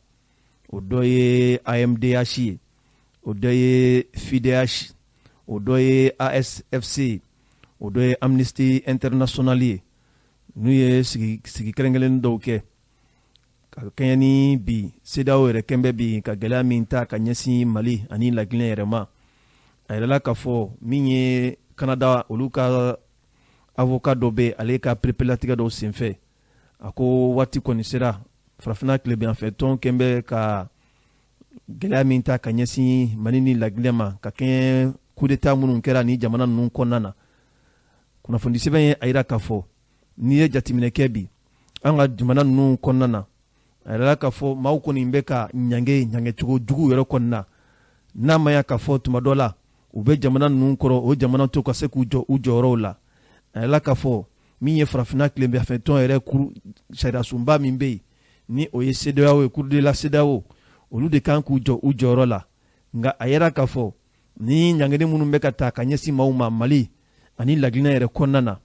o dɔ ye AMDH ye, o dɔ ye FIDH, o dɔ ye ASFC, o dɔ ye Amnesty International ye. N'u ye sigi sigi kɛrɛnkɛrɛnnen dɔw kɛ ka kɛɲɛ ni bi CEDEAO yɛrɛ kɛn bɛ bi ka gɛlɛya min ta ka ɲɛsin Mali ani Laginɛ yɛrɛ ma. A yɛrɛla k'a fɔ min ye Canada, olu ka avocat dɔ bɛ, ale ka pereperelatigɛ dɔw senfɛ, a ko waati kɔni sera Farafinna tilebinyanfɛ tɔn kɛn bɛ ka gɛlɛya min ta ka ɲɛsin Mali ni Laginɛ ma ka kɛɲɛ coup d'état minnu kɛra ni jamana ninnu kɔnɔna na. Kunnafoni sɛbɛn ye a yira k'a fɔ n'i ye jateminɛ kɛ bi an ka jamana ninnu kɔnɔna na, a yɛrɛ k'a fɔ maaw kɔni bɛ ka ɲange ɲangecogo jugu yɛrɛ kɔnɔna n'a ma ya k'a fɔ tuma dɔ la u bɛ jamana ninnu kɔrɔ, o jamana to ka se k'u jɔ u jɔyɔrɔw la. A yɛrɛ k'a fɔ min ye Farafinna tilebinyanfɛ tɔn yɛrɛ kuru sariyasunba min bɛ yen ni o ye CEDEAO ye, cour de la CEDEAO, olu de kan k'u jɔ u jɔyɔrɔ la. Nka a yɛrɛ k'a fɔ ni ɲangeni minnu bɛ ka ta ka ɲɛsin maaw ma Mali ani Laginɛ yɛrɛ kɔnɔna na,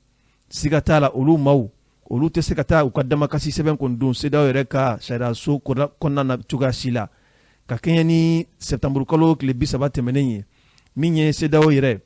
siga t'a la olu maaw olu tɛ se ka taa u ka damakasi sɛbɛn kɔni don CEDEAO yɛrɛ ka sariyaso kɔnɔna na cogoya si la. Ka kɛɲɛ ni sɛtanburukalo tile 30 tɛmɛnen ye, min ye CEDEAO yɛrɛ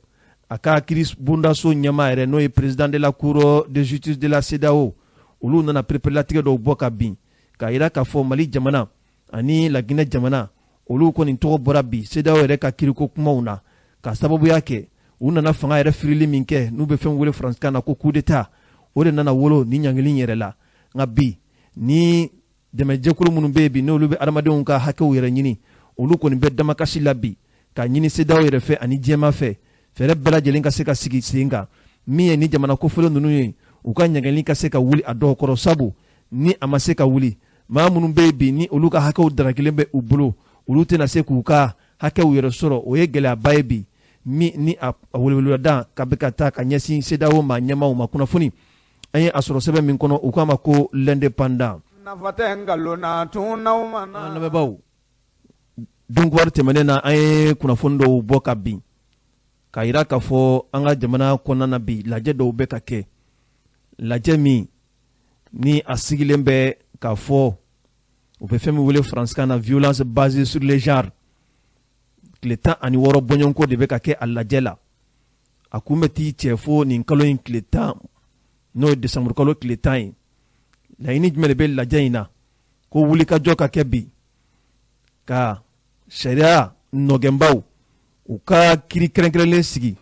a ka kiiri bondaso ɲɛmaa yɛrɛ, n'o ye président de la Cour de justice de la CEDEAO, olu nana pereperelatigɛ dɔw bɔ ka bin k'a yira k'a fɔ Mali jamana ani Laginɛ jamana, olu kɔni tɔgɔ bɔra bi CEDEAO yɛrɛ ka kiriko kumaw na, ka sababuya kɛ u nana fanga yɛrɛ firili min kɛ, n'u bɛ fɛn wele faransikan na ko coup d'état, o de nana wolo ni ɲangili yɛrɛ la. Nka bi ni dɛmɛjɛkulu minnu bɛ yen bi, n'olu bɛ adamadenw ka hakɛw yɛrɛ ɲini, olu kɔni bɛ damakasi la bi ka ɲini CEDEAO yɛrɛ fɛ ani diɲɛma fɛ, fɛɛrɛ bɛɛ lajɛlen ka se ka sigi sen kan min ye ni jamana kofɔlen ninnu ye, u ka ɲangili ka se ka wuli a dɔw kɔrɔ. Sabu ni a ma se ka wuli, maa minnu bɛ yen bi ni olu ka hakɛw darakilen bɛ u bolo, olu tɛna se k'u ka hakɛw yɛrɛ sɔrɔ. O ye gɛlɛyaba ye bi min ni a weleweleda ka bɛ ka taa ka ɲɛsin CEDEAO maa ɲɛmaaw ma. Kunnafoni an ye a sɔrɔ sɛbɛn min kɔnɔ, u k'a ma ko L'Indépendant.
Nafa tɛ nkalon na tun n'aw ma na.
An lamɛnbaaw, donkiwari tɛmɛnen na, an ye kunnafoni dɔw bɔ ka bin k'a yira k'a fɔ an ka jamana kɔnɔna na bi lajɛ dɔw bɛ ka kɛ, lajɛ min ni a sigilen bɛ k'a fɔ u bɛ fɛn min wele faransikan na violence basée sur le genre. Tile 16 bɔɲɔgɔnko de bɛ ka kɛ a lajɛ la. A kun bɛ t'i cɛ fo nin kalo in tile 10, n'o ye desanburukalo tile 10 ye. Laɲini jumɛn de bɛ lajɛ in na? Ko wulikajɔ ka kɛ bi ka sariya nɔgɛnbaw u ka kiri kɛrɛnkɛrɛnlen sigi,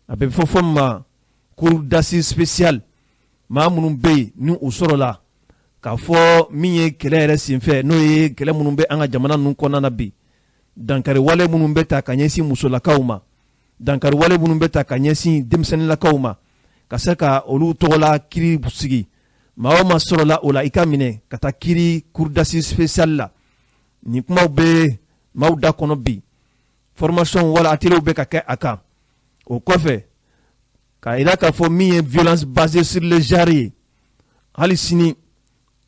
a bɛ fɔ fɛn min ma cour d'assises spéciale, maa minnu bɛ yen ni u sɔrɔla k'a fɔ min ye kɛlɛ yɛrɛ senfɛ, n'o ye kɛlɛ minnu bɛ an ka jamana ninnu kɔnɔna na bi. Dankari wale minnu bɛ ta ka ɲɛsin musolakaw ma, dankari wale minnu bɛ ta ka ɲɛsin denmisɛnninlakaw ma, ka se ka olu tɔgɔla kiiri sigi. Maa o maa sɔrɔla o la, i ka minɛ ka taa kiiri cour d'assises spéciale la. Nin kumaw bɛ maaw da kɔnɔ bi. Formation wala atelier bɛ ka kɛ a kan. O kɔfɛ, k'a yira k'a fɔ min ye violence basée sur le genre ye, hali sini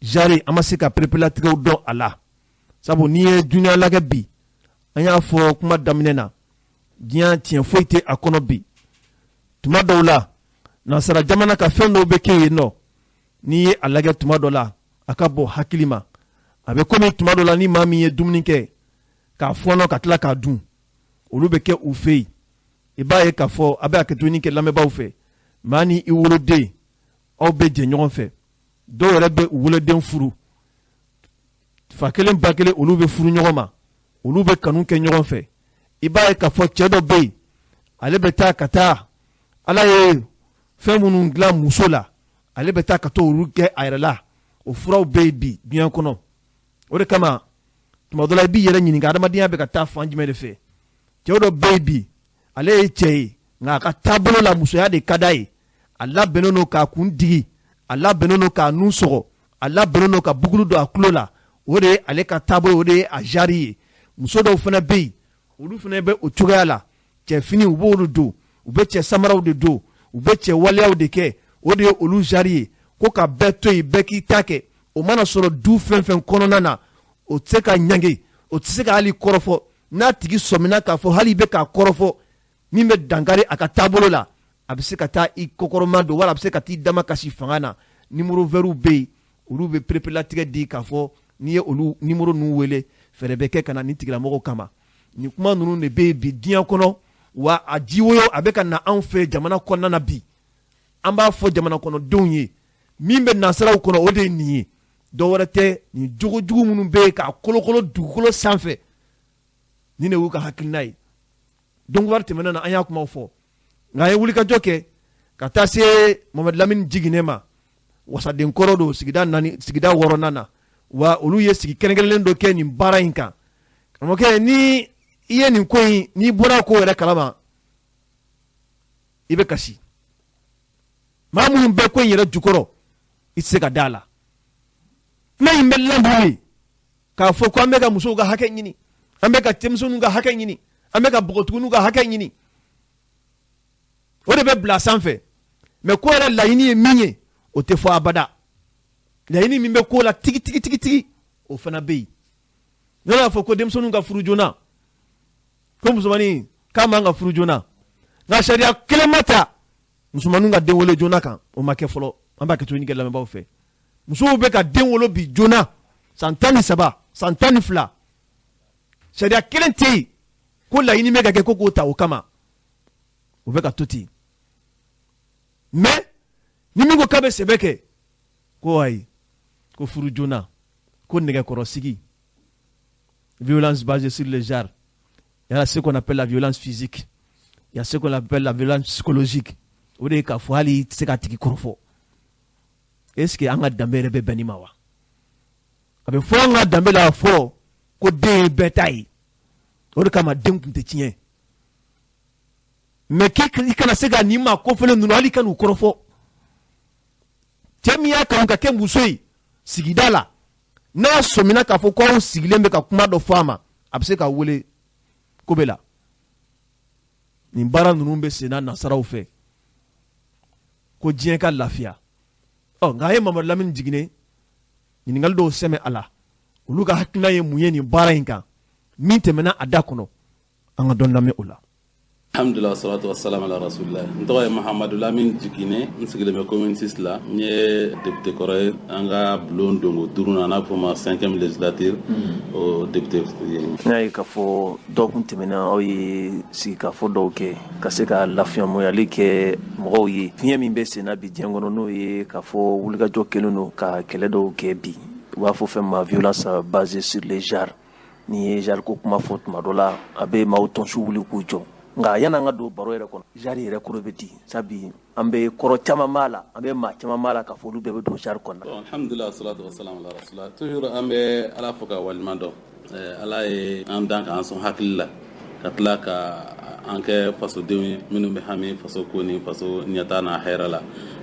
genre an ma se ka perepelatigɛw dɔn a la, sabu n'i ye dunuya lajɛ bi, an y'a fɔ kuma daminɛ na, diɲɛ tiɲɛ foyi tɛ a kɔnɔ bi. Tuma dɔw la, nansara jamana ka fɛn dɔw bɛ kɛ yen nɔ, n'i ye a lajɛ tuma dɔ la, a ka bɔ hakili ma. A bɛ komi tuma dɔ la, ni maa min ye dumuni kɛ k'a fɔɔnɔ ka tila k'a dun, olu bɛ kɛ u fɛ yen. I b'a ye k'a fɔ a bɛ hakɛtoni kɛ lamɛnbaaw fɛ, maa ni i woloden, aw bɛ jɛ ɲɔgɔn fɛ. Dɔw yɛrɛ bɛ u woloden furu, fa kelen ba kelen, olu bɛ furu ɲɔgɔn ma, olu bɛ kanu kɛ ɲɔgɔn fɛ. I b'a ye k'a fɔ cɛ dɔ bɛ yen, ale bɛ taa ka taa, Ala ye fɛn minnu dilan muso la, ale bɛ taa ka to olu kɛ a yɛrɛ la. O furaw bɛ yen bi diɲɛ kɔnɔ. O de kama, tuma dɔ la, i b'i yɛrɛ ɲininka, adamadenya bɛ ka taa fan jumɛn de fɛ? Cɛw dɔ bɛ yen bi, ale ye cɛ ye, nka a ka taabolo la, musoya de ka d'a ye. A labɛnnen don k'a kun digi, a labɛnnen don k'a nun sɔgɔ, a labɛnnen don ka bugulu don a tulo la. O de ye ale ka taabolo, o de ye a genre ye. Muso dɔw fana bɛ yen, olu fana bɛ o cogoya la. Cɛfini, u b'olu don, u bɛ cɛ samaraw de don, u bɛ cɛ waleyaw de kɛ, o de ye olu genre ye. Ko ka bɛɛ to yen, bɛɛ k'i ta kɛ, o mana sɔrɔ du fɛn fɛn kɔnɔna na, o tɛ se ka ɲange, o tɛ se ka hali kɔrɔfɔ. N'a tigi sɔmina k'a fɔ hali i bɛ k'a kɔrɔfɔ min bɛ dankari a ka taabolo la, a bɛ se ka taa i kɔkɔrɔma don, wala a bɛ se ka t'i dama kasi fanga na. Numéro vertw bɛ yen, olu bɛ perepelatigɛ di k'a fɔ n'i ye olu numéro ninnu wele, fɛɛrɛ bɛ kɛ ka na nin tigilamɔgɔw kama. Nin kuma ninnu de bɛ yen bi diɲɛ kɔnɔ, wa a jiwoyo a bɛ ka na anw fɛ jamana kɔnɔna na bi. An b'a fɔ jamana kɔnɔdenw ye, min bɛ nansaraw kɔnɔ, o de ye nin ye, dɔwɛrɛ tɛ. Nin jogojugu minnu bɛ yen k'a kolokolo dugukolo sanfɛ, nin de y'u ka hakilina ye. Donc wari tɛmɛnen na, an y'a kumaw fɔ, nka an ye wulikajɔ kɛ ka taa se Mamadu Lamini Jiginɛ ma, wasaden kɔrɔ don sigida naani, sigida wɔɔrɔnan na, wa olu ye sigi kɛrɛnkɛrɛnlen dɔ kɛ nin baara in kan. Karamɔgɔkɛ, ni i ye nin ko in, n'i bɔra ko yɛrɛ kalama, i bɛ kasi. Maa minnu bɛ ko in yɛrɛ jukɔrɔ, i tɛ se ka da a la. Kuma in bɛ lamɔ k'a fɔ ko an bɛ ka musow ka hakɛ ɲini, an bɛ ka denmisɛnninw ka hakɛ ɲini, an bɛ ka npogotigininw ka hakɛ ɲini, o de bɛ bila sanfɛ. Mais ko yɛrɛ laɲini ye min ye, o tɛ fɔ abada. Laɲini min bɛ ko la tigi tigi tigi tigi, o fana bɛ yen. Ne y'a fɔ ko denmisɛnninw ka furu joona, ko musomannin k'a man ka furu joona, nka sariya kelen ma ta musomanninw ka den wolo joona kan, o ma kɛ fɔlɔ. An b'a kɛ cogo kɛ lamɛnbaaw fɛ. Musow bɛ ka den wolo bi joona, san 13, san 12. Sariya kelen tɛ yen ko laɲini bɛ ka kɛ ko k'o ta o kama. O bɛ ka to ten. Mais ni min ko k'a bɛ sɛbɛ kɛ, ko ayi, ko furu joona, ko nɛgɛkɔrɔsigi, violence basée sur le genre. Il y a ce qu'on appelle la violence physique, il y a ce qu'on appelle la violence psychologique. O de ye k'a fɔ hali i tɛ se k'a tigi kɔrɔfɔ. Est ce que an ka danbe yɛrɛ bɛ bɛn nin ma wa? A bɛ fɔ an ka danbe la fɔlɔ ko den ye bɛɛ ta ye, o de kama den tun tɛ tiɲɛ. Mais k'i kana se ka nin maa kofɔlen ninnu, hali ka n'u kɔrɔfɔ. Cɛ min y'a kanu ka kɛ muso ye sigida la, n'a sɔmina k'a fɔ ko aw sigilen bɛ ka kuma dɔ fɔ a ma, a bɛ se ka wele ko bɛ la. Nin baara ninnu bɛ senna nasaraw fɛ ko diɲɛ ka lafiya. Ɔ nka a ye Mamadu Lamini Jiginɛ ɲininkali dɔw sɛmɛ a la, olu ka hakilina ye mun ye nin baara in kan min tɛmɛna a da kɔnɔ? An ka dɔn lamɛn o la.
Alhamdulillah, salatu wassalam ala rasulillah. N tɔgɔ ye Mahamadu Lamini Jigine, n sigilen bɛ commune 6 la. N ye député kɔrɔ ye an ka bulon donko duuru na, n'a bɛ fɔ ma cinquième législature, o député ye.
N y'a ye k'a fɔ dɔgɔkun tɛmɛna, aw ye sigikafɔ dɔw kɛ ka se ka lafiyamuyali kɛ mɔgɔw ye. Fiɲɛ min bɛ senna bi diɲɛ kɔnɔ, n'o ye k'a fɔ wulikajɔ kɛlen don ka kɛlɛ dɔw kɛ bi, u b'a fɔ fɛn ma violence basée sur le genre. N'i ye genre ko kuma fɔ tuma dɔ la, a bɛ maaw tɔnsu wuli k'u jɔ. Nka yan'an ka don baro yɛrɛ kɔnɔ, genre yɛrɛ kɔrɔ bɛ di? Sabi an bɛ kɔrɔ caman b'a la, an bɛ maa caman b'a la k'a fɔ olu bɛɛ bɛ don genre kɔnɔ.
Alhamdulillah, salatu wassalam ala rasulillah. Toujours an bɛ Ala fo ka waleɲuman dɔn. Ala ye an dan k'an sɔn hakili la ka tila ka an kɛ fasodenw ye minnu bɛ hami faso ko ni faso ɲɛtaa n'a hɛrɛ la,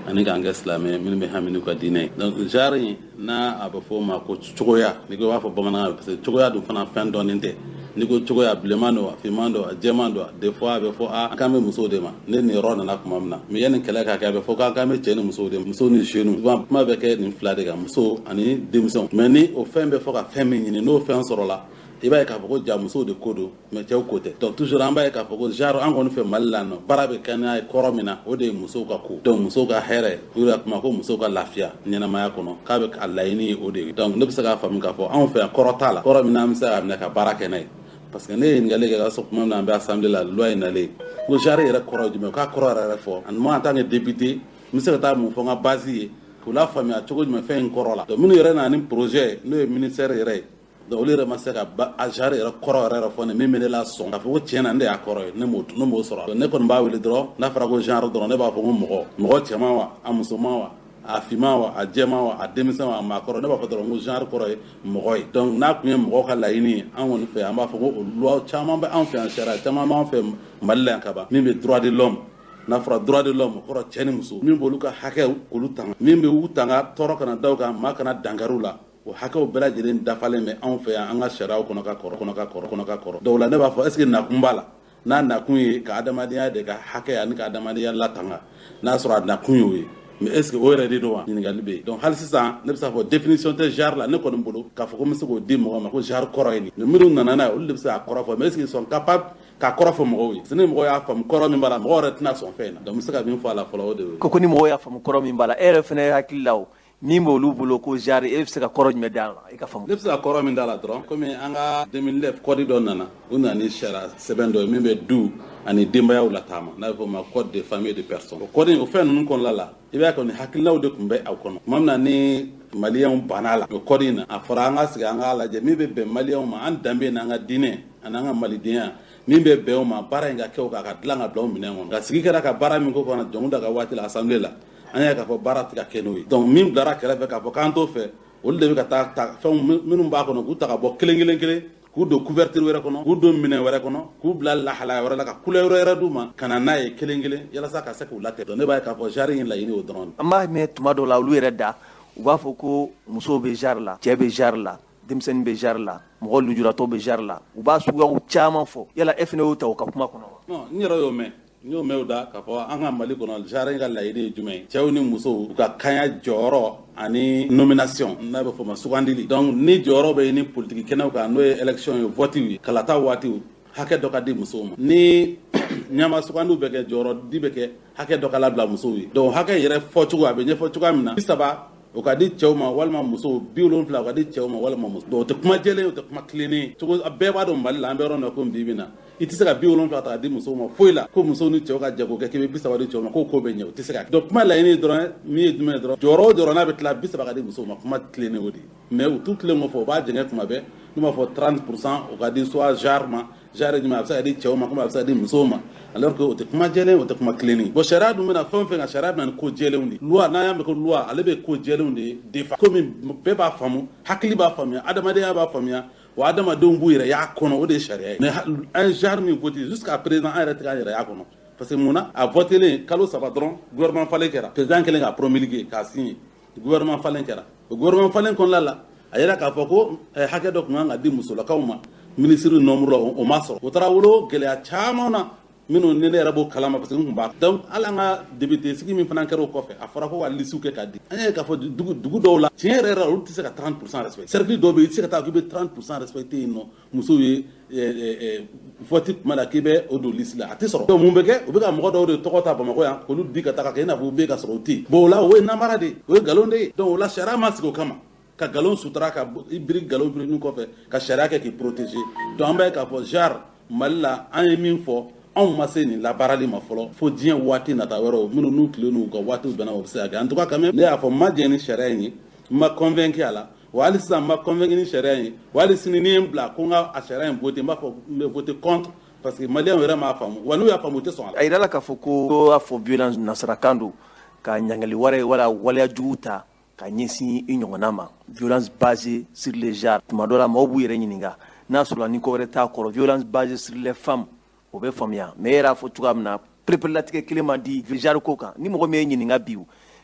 ani k'an kɛ silamɛ minnu bɛ hami n'u ka diinɛ ye. Donc genre in, n'a a bɛ fɔ o ma ko cogoya, n'i ko i b'a fɔ bamanankan, parce que cogoya dun fana fɛn dɔɔnin tɛ. N'i ko cogoya, bilenman don, a finman don, a jɛman don, des fois a bɛ fɔ a kan bɛ musow de ma. Ne nin yɔrɔ nana tuma min na, mais yanni kɛlɛ ka kɛ, a bɛ fɔ k'an kan bɛ cɛ ni musow de ma, muso ni jeunes. Souvent kuma bɛ kɛ nin fila de kan, muso ani denmisɛnw. Mais ni o fɛn bɛ fɔ ka fɛn min ɲini, n'o fɛn sɔrɔla, i b'a ye k'a fɔ ko ja musow de ko don, mais cɛw ko tɛ. Donc toujours an b'a ye k'a fɔ ko genre, an kɔni fɛ Mali la nɔ, baara bɛ kɛ n'a ye kɔrɔ min na, o de ye musow ka ko. Donc musow ka hɛrɛ, u yɛrɛ kuma ko musow ka lafiya ɲɛnamaya kɔnɔ, k'a bɛ a laɲini ye o de ye. Donc ne bɛ se k'a faamu k'a fɔ anw fɛ yan, kɔrɔ t'a la, kɔrɔ min n'an bɛ se k'a minɛ ka baara kɛ n'a ye. Parce que ne ye ɲininkali kɛ ka sɔrɔ tuma min na an bɛ assemblée la, loi in nalen, ko genre yɛrɛ kɔrɔ ye jumɛn, k'a kɔrɔ yɛrɛ fɔ. Ani moi, en tant que député, n bɛ se ka taa mun fɔ n ka base ye k'u la faamuya cogo jumɛn fɛn in kɔrɔ la? Donc minnu yɛrɛ nana ni projet, n'o ye ministère yɛrɛ ye, donc olu yɛrɛ ma se ka a genre yɛrɛ kɔrɔ yɛrɛ fɔ ne min bɛ ne la sɔn k'a fɔ ko tiɲɛ na ne y'a kɔrɔ ye, ne m'o sɔrɔ. Donc ne kɔni b'a wele dɔrɔn, n'a fɔra ko genre dɔrɔn, ne b'a fɔ ko mɔgɔ, mɔgɔ cɛman wa, a musoman wa, a finman wa, a jɛman wa, a denmisɛn wa, a maakɔrɔ, ne b'a fɔ dɔrɔn ko genre kɔrɔ ye mɔgɔ ye. Donc n'a tun ye mɔgɔ ka laɲini ye, an kɔni fɛ, an b'a fɔ ko o loi caman bɛ anw fɛ yan, sariya caman b'an fɛ Mali la yan ka ban min bɛ droit de l'homme. N'a fɔra droit de l'homme, o kɔrɔ cɛ ni muso, min b'olu ka hakɛw k'olu tanga, min bɛ u tanga tɔɔrɔ kana da u kan, maa kana dankari u la, o hakɛw bɛɛ lajɛlen dafalen bɛ anw fɛ yan, an ka sariyaw kɔnɔ ka kɔrɔ, kɔnɔ ka kɔrɔ, kɔnɔ ka kɔrɔ. Donc o la ne b'a fɔ, est ce que nakun b'a la? N'a nakun ye ka adamadenya de ka hakɛ ani ka adamadenya latanga, n'a sɔrɔ a nakun y'o ye, mais est ce que o yɛrɛ de don wa? Ɲininkali bɛ yen. Donc hali sisan ne bɛ se k'a fɔ définition tɛ genre la ne kɔni bolo, k'a fɔ ko n bɛ se k'o di mɔgɔ ma ko genre kɔrɔ ye nin. Mais minnu nana n'a ye, olu de bɛ se k'a kɔrɔ fɔ. Mais est ce qu'ils sont capables k'a kɔrɔ fɔ mɔgɔw ye? Parce que ni mɔgɔw y'a faamu kɔrɔ min b'a la, mɔgɔw yɛrɛ tɛna sɔn fɛn in na. Donc n bɛ se ka min fɔ a la fɔlɔ, o de ye.
Ko ni mɔgɔw y'a faamu kɔrɔ min b'a la, e yɛrɛ fɛnɛ hakili la, o min b'olu bolo ko genre, e bɛ se ka kɔrɔ jumɛn d'a la, i ka faamu?
Ne bɛ se ka kɔrɔ min d'a la dɔrɔn, komi an ka 2009 code dɔ nana, u nana ni sariya sɛbɛn dɔ ye min bɛ du ani denbayaw lataama, n'a bɛ fɔ o ma code de famille de personnes. O code, o fɛn ninnu kɔnɔna la, i b'a ye kɔni hakilinaw de tun bɛ aw kɔnɔ tuma min na ni maliyɛnw banna la o code in na. A fɔra an ka sigi, an k'a lajɛ min bɛ bɛn maliyɛnw ma, an danbe n'an ka diinɛ ani an ka malidenya, min bɛ bɛn o ma, baara in ka kɛ o kan, ka dilan ka bila o minɛn kɔnɔ. Nka sigi kɛra ka baara min ko kɔnɔ Jɔnkuda ka waati la, assemblée la, an y'a ye k'a fɔ baara tɛ ka kɛ n'o ye. Donc min bilara kɛrɛfɛ k'a fɔ k'an t'o fɛ, olu de bɛ ka taa ta fɛnw minnu b'a kɔnɔ, k'u ta ka bɔ kelen kelen kelen, k'u don couverture wɛrɛ kɔnɔ, k'u don minɛn wɛrɛ kɔnɔ, k'u bila lahalaya wɛrɛ la, ka couleur wɛrɛ d'u ma, ka na n'a ye kelen kelen yalasa ka se k'u latɛ. Donc ne b'a ye k'a fɔ genre in laɲini o dɔrɔn.
An b'a mɛn tuma dɔw la olu yɛrɛ da, u b'a fɔ ko musow bɛ genre la, cɛ bɛ genre la, denmisɛnnin bɛ genre la, mɔgɔ lujuratɔ bɛ genre la, u b'a suguyaw caman fɔ. Yala e fana y'o ta u ka kuma kɔnɔ wa?
Non, n yɛrɛ y'o mɛn, n y'o mɛn o da k'a fɔ an ka Mali kɔnɔ, genre in ka laɲini ye jumɛn ye? Cɛw ni musow u ka kaɲa jɔyɔrɔ ani nomination, n'a bɛ fɔ o ma sugandili. Donc ni jɔyɔrɔ bɛ ɲini politiki kɛnɛw kan, n'o ye élection ye, vote ye, kalata waatiw, hakɛ dɔ ka di musow ma. Ni ɲama sugandiw bɛ kɛ, jɔyɔrɔ di bɛ kɛ, hakɛ dɔ ka labila musow ye. Donc hakɛ yɛrɛ fɔcogo, a bɛ ɲɛfɔ cogoya min na, 30 o ka di cɛw ma walima musow, 70 o ka di cɛw ma walima muso. Donc o tɛ kuma jɛlen, o tɛ kuma tilennen cogo. Bɛɛ b'a dɔn Mali la, an bɛ yɔrɔ min na komi bi bi in na, i tɛ se ka 70 ta ka di musow ma foyi la, ko musow ni cɛw ka jɛ k'o kɛ, k'i bɛ 30 di cɛw ma, k'o ko bɛ ɲɛ, o tɛ se ka kɛ. Donc kuma laɲini dɔrɔn min ye jumɛn ye dɔrɔn, jɔyɔrɔ o jɔyɔrɔ n'a bɛ tila, 30 ka di musow ma, kuma tilennen o de ye. Mais u t'u tilen k'o fɔ, u b'a jɛngɛ kuma bɛɛ, n'u b'a fɔ 30 % o ka di soit genre ma. Genre jumɛn? A bɛ se ka di cɛw ma komi a bɛ se ka di musow ma, alors que o tɛ kuma jɛlen, o tɛ kuma tilennen. Bon, sariya dun bɛna fɛn o fɛn kan, sariya bɛ na ni ko jɛlenw de ye. Loi, n'an y'a mɛn ko loi, ale bɛ ko jɛlenw de ye defa, komi bɛɛ b'a faamu, hakili b'a faamuya, adamadenya b'a faamuya, wa adamadenw b'u yɛrɛ y'a kɔnɔ, o de ye sariya ye. Mais an ye genre min voté jusqu'à présent, an yɛrɛ tɛ k'an yɛrɛ y'a kɔnɔ. Parce que mun na? A voté kalo 3 dɔrɔn, gouvernement falen kɛra, président kɛlen k'a promulguer, k'a signer, gouvernement falen kɛra. O gouvernement falen kɔnɔna la, a yira k'a fɔ ko hakɛ dɔ tun kan ka di musolakaw ma ministre nombre la, o ma sɔrɔ. O taara wolo gɛlɛya caman na minnu ni ne yɛrɛ b'o kalama, parce que n tun b'a. Donc hali an ka député sigi min fana kɛra o kɔfɛ, a fɔra ko ka liste kɛ k'a di. An y'a ye k'a fɔ dugu dɔw la, tiɲɛ yɛrɛ yɛrɛ la, olu tɛ se ka 30 % respecter. Cercle dɔw bɛ yen, i tɛ se ka taa k'i bɛ 30 % respecter yen nɔ, musow ye vote tuma la k'i bɛ o don liste la, a tɛ sɔrɔ. Donc mun bɛ kɛ? U bɛ ka mɔgɔ dɔw de tɔgɔ ta Bamakɔ yan k'olu di ka taga kɛ i n'a fɔ u bɛ yen ka sɔrɔ u tɛ yen. Bon, o la o ye namara de ye, o ye nkalon de ye. Donc o la sariya ma sigi o kama ka nkalon sutura, ka i biri nkalon birifini kɔfɛ ka sariya kɛ k'i protéger. Donc an b'a ye k'a fɔ genre Mali la, an ye min fɔ, anw ma se nin labaarali ma fɔlɔ, fo diɲɛ waati nata wɛrɛw minnu n'u tile n'u ka waatiw bɛnna, o bɛ se ka kɛ. En tout cas quand même, ne y'a fɔ n ma jɛn ni sariya in ye, n ma convaincu a la, wa hali sisan n ma convaincu ni sariya in ye, wa hali sini ni ye n bila ko n ka a sariya in voter, n b'a fɔ n bɛ voter contre, parce que maliyɛnw yɛrɛ m'a faamu, wa n'u y'a faamu, u tɛ sɔn a la.
A yirala k'a fɔ ko y'a fɔ violence nasarakan don, ka ɲangali wɛrɛ wala waleya jugu ta ka ɲɛsin i ɲɔgɔnna ma, violence basée sur le genre. Tuma dɔ la, maaw b'u yɛrɛ ɲininka. N'a sɔrɔ ni ko wɛrɛ t'a kɔrɔ, violence basée sur les femmes, o bɛ faamuya. Mais e yɛrɛ y'a fɔ cogoya min na, pereperelatigɛ kelen ma di genre ko kan. Ni mɔgɔ min ye ɲininka bi,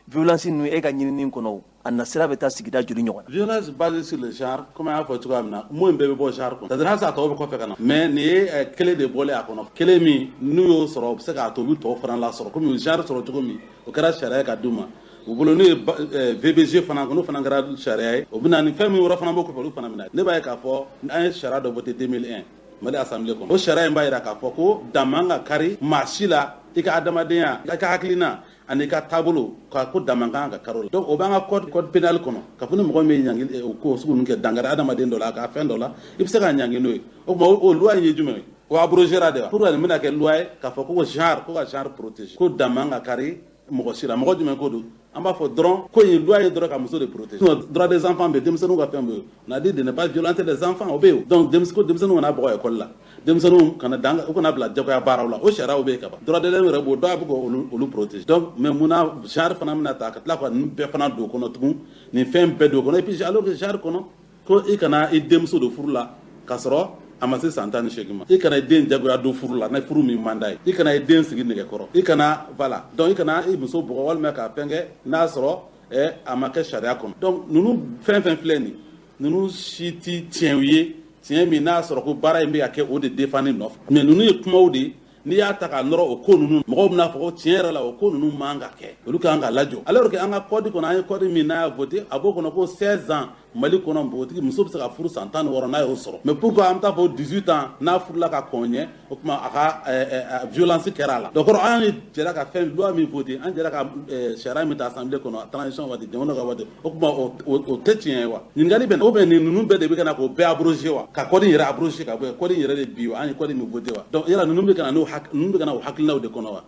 violence ninnu, e ka ɲinini kɔnɔ, a nasira bɛ taa sigida joli ɲɔgɔn na?
Violence basée sur le genre, comme an y'a fɔ cogoya min na, mun bɛɛ bɛ bɔ genre kɔnɔ, c'est à dire halisa a tɔw bɛ kɔfɛ ka na, mais nin ye kelen de bɔlen a kɔnɔ, kelen min n'u y'o sɔrɔ, u bɛ se k'a to u bɛ tɔw fana lasɔrɔ, komi genre sɔrɔ cogo min, o kɛra sariya ka d'u ma u bolo. N'u ye VBG fana, n'o fana kɛra sariya ye, o bɛ na ni fɛn min wɛrɛ fana b'o kɔfɛ, olu fana bɛ na. Ne b'a ye k'a fɔ an ye sariya dɔ voté 2001 Mali assemblée kɔnɔ. O sariya in b'a jira k'a fɔ ko dan man ka kari maa si la, i ka adamadenya, i ka hakilina ani i ka taabolo ka ko dan man kan ka kari o la. Donc o b'an ka code pénal kɔnɔ, k'a fɔ ni mɔgɔ min ye ɲangi, o ko sugu ninnu kɛ, dankari adamaden dɔ la, a ka fɛn dɔ la, i bɛ se ka ɲangi n'o ye. O tuma, o loi in ye jumɛn ye? O abrogera de wa? Pour nin bɛna kɛ loi ye k'a fɔ ko genre, ko ka genre protéger, ko dan man ka kari mɔgɔ si la. Mɔgɔ jumɛn ko don? An b'a fɔ dɔrɔn ko in loi ye dɔrɔn ka muso de protéger. Sinon droit des enfants bɛ, denmisɛnninw ka fɛn bɛ yen, on a dit de ne pas violenter les enfants, o bɛ yen. Donc ko denmisɛnninw kana bugɔ école la, denmisɛnninw kana dan, u kana bila jagoya baaraw la, o sariyaw bɛ yen ka ban. Droit de l'homme yɛrɛ b'o dɔw bɛ k'olu olu protéger. Donc mais munna genre fana bɛna ta ka tila ka ninnu bɛɛ fana don o kɔnɔ tugun, nin fɛn bɛɛ don o kɔnɔ? Et puis alors que genre kɔnɔ, ko i kana i denmuso don furu la k'a sɔrɔ a ma se san 18 ma, i kana i den jagoya don furu la ni furu min man d'a ye, i kana i den sigi nɛgɛkɔrɔ, i kana, voilà, donc i kana i muso bugɔ walima k'a fɛn kɛ n'a sɔrɔ a ma kɛ sariya kɔnɔ. Donc ninnu fɛn fɛn filɛ nin, ninnu si ti tiɲɛw ye, tiɲɛ min n'a sɔrɔ ko baara in bɛ ka kɛ o de défendre nɔfɛ. Mais ninnu ye kumaw de ye, n'i y'a ta k'a nɔrɔ o ko ninnu, mɔgɔw bɛna fɔ ko tiɲɛ yɛrɛ la, o ko ninnu man ka kɛ, olu kan ka lajɔ. Alors que an ka code kɔnɔ, an ye code min n'a y'a voté, a b'o kɔnɔ ko 16 ans, Mali kɔnɔ, npogotigi muso bɛ se ka furu san 16 n'a y'o sɔrɔ. Mais pourquoi an bɛ taa fɔ 18 ans, n'a furula ka kɔn ɲɛ, o tuma a ka violence kɛra a la? Donc kɔrɔ, an jɛra ka fɛn loi min voté, an jɛra ka sariya min ta assemblée kɔnɔ, transition waati, jamana ka waati, o tuma o tɛ tiɲɛ ye wa? Ɲininkali bɛ na o bɛ nin ninnu bɛɛ de bɛ ka na k'o bɛɛ abroger wa? Ka code in yɛrɛ abroger ka bɔ yen, code in yɛrɛ de bi wa, an ye code min voté wa? Donc yala ninnu bɛ ka na n'o ninnu bɛ ka na o hakilinaw de kɔnɔ wa?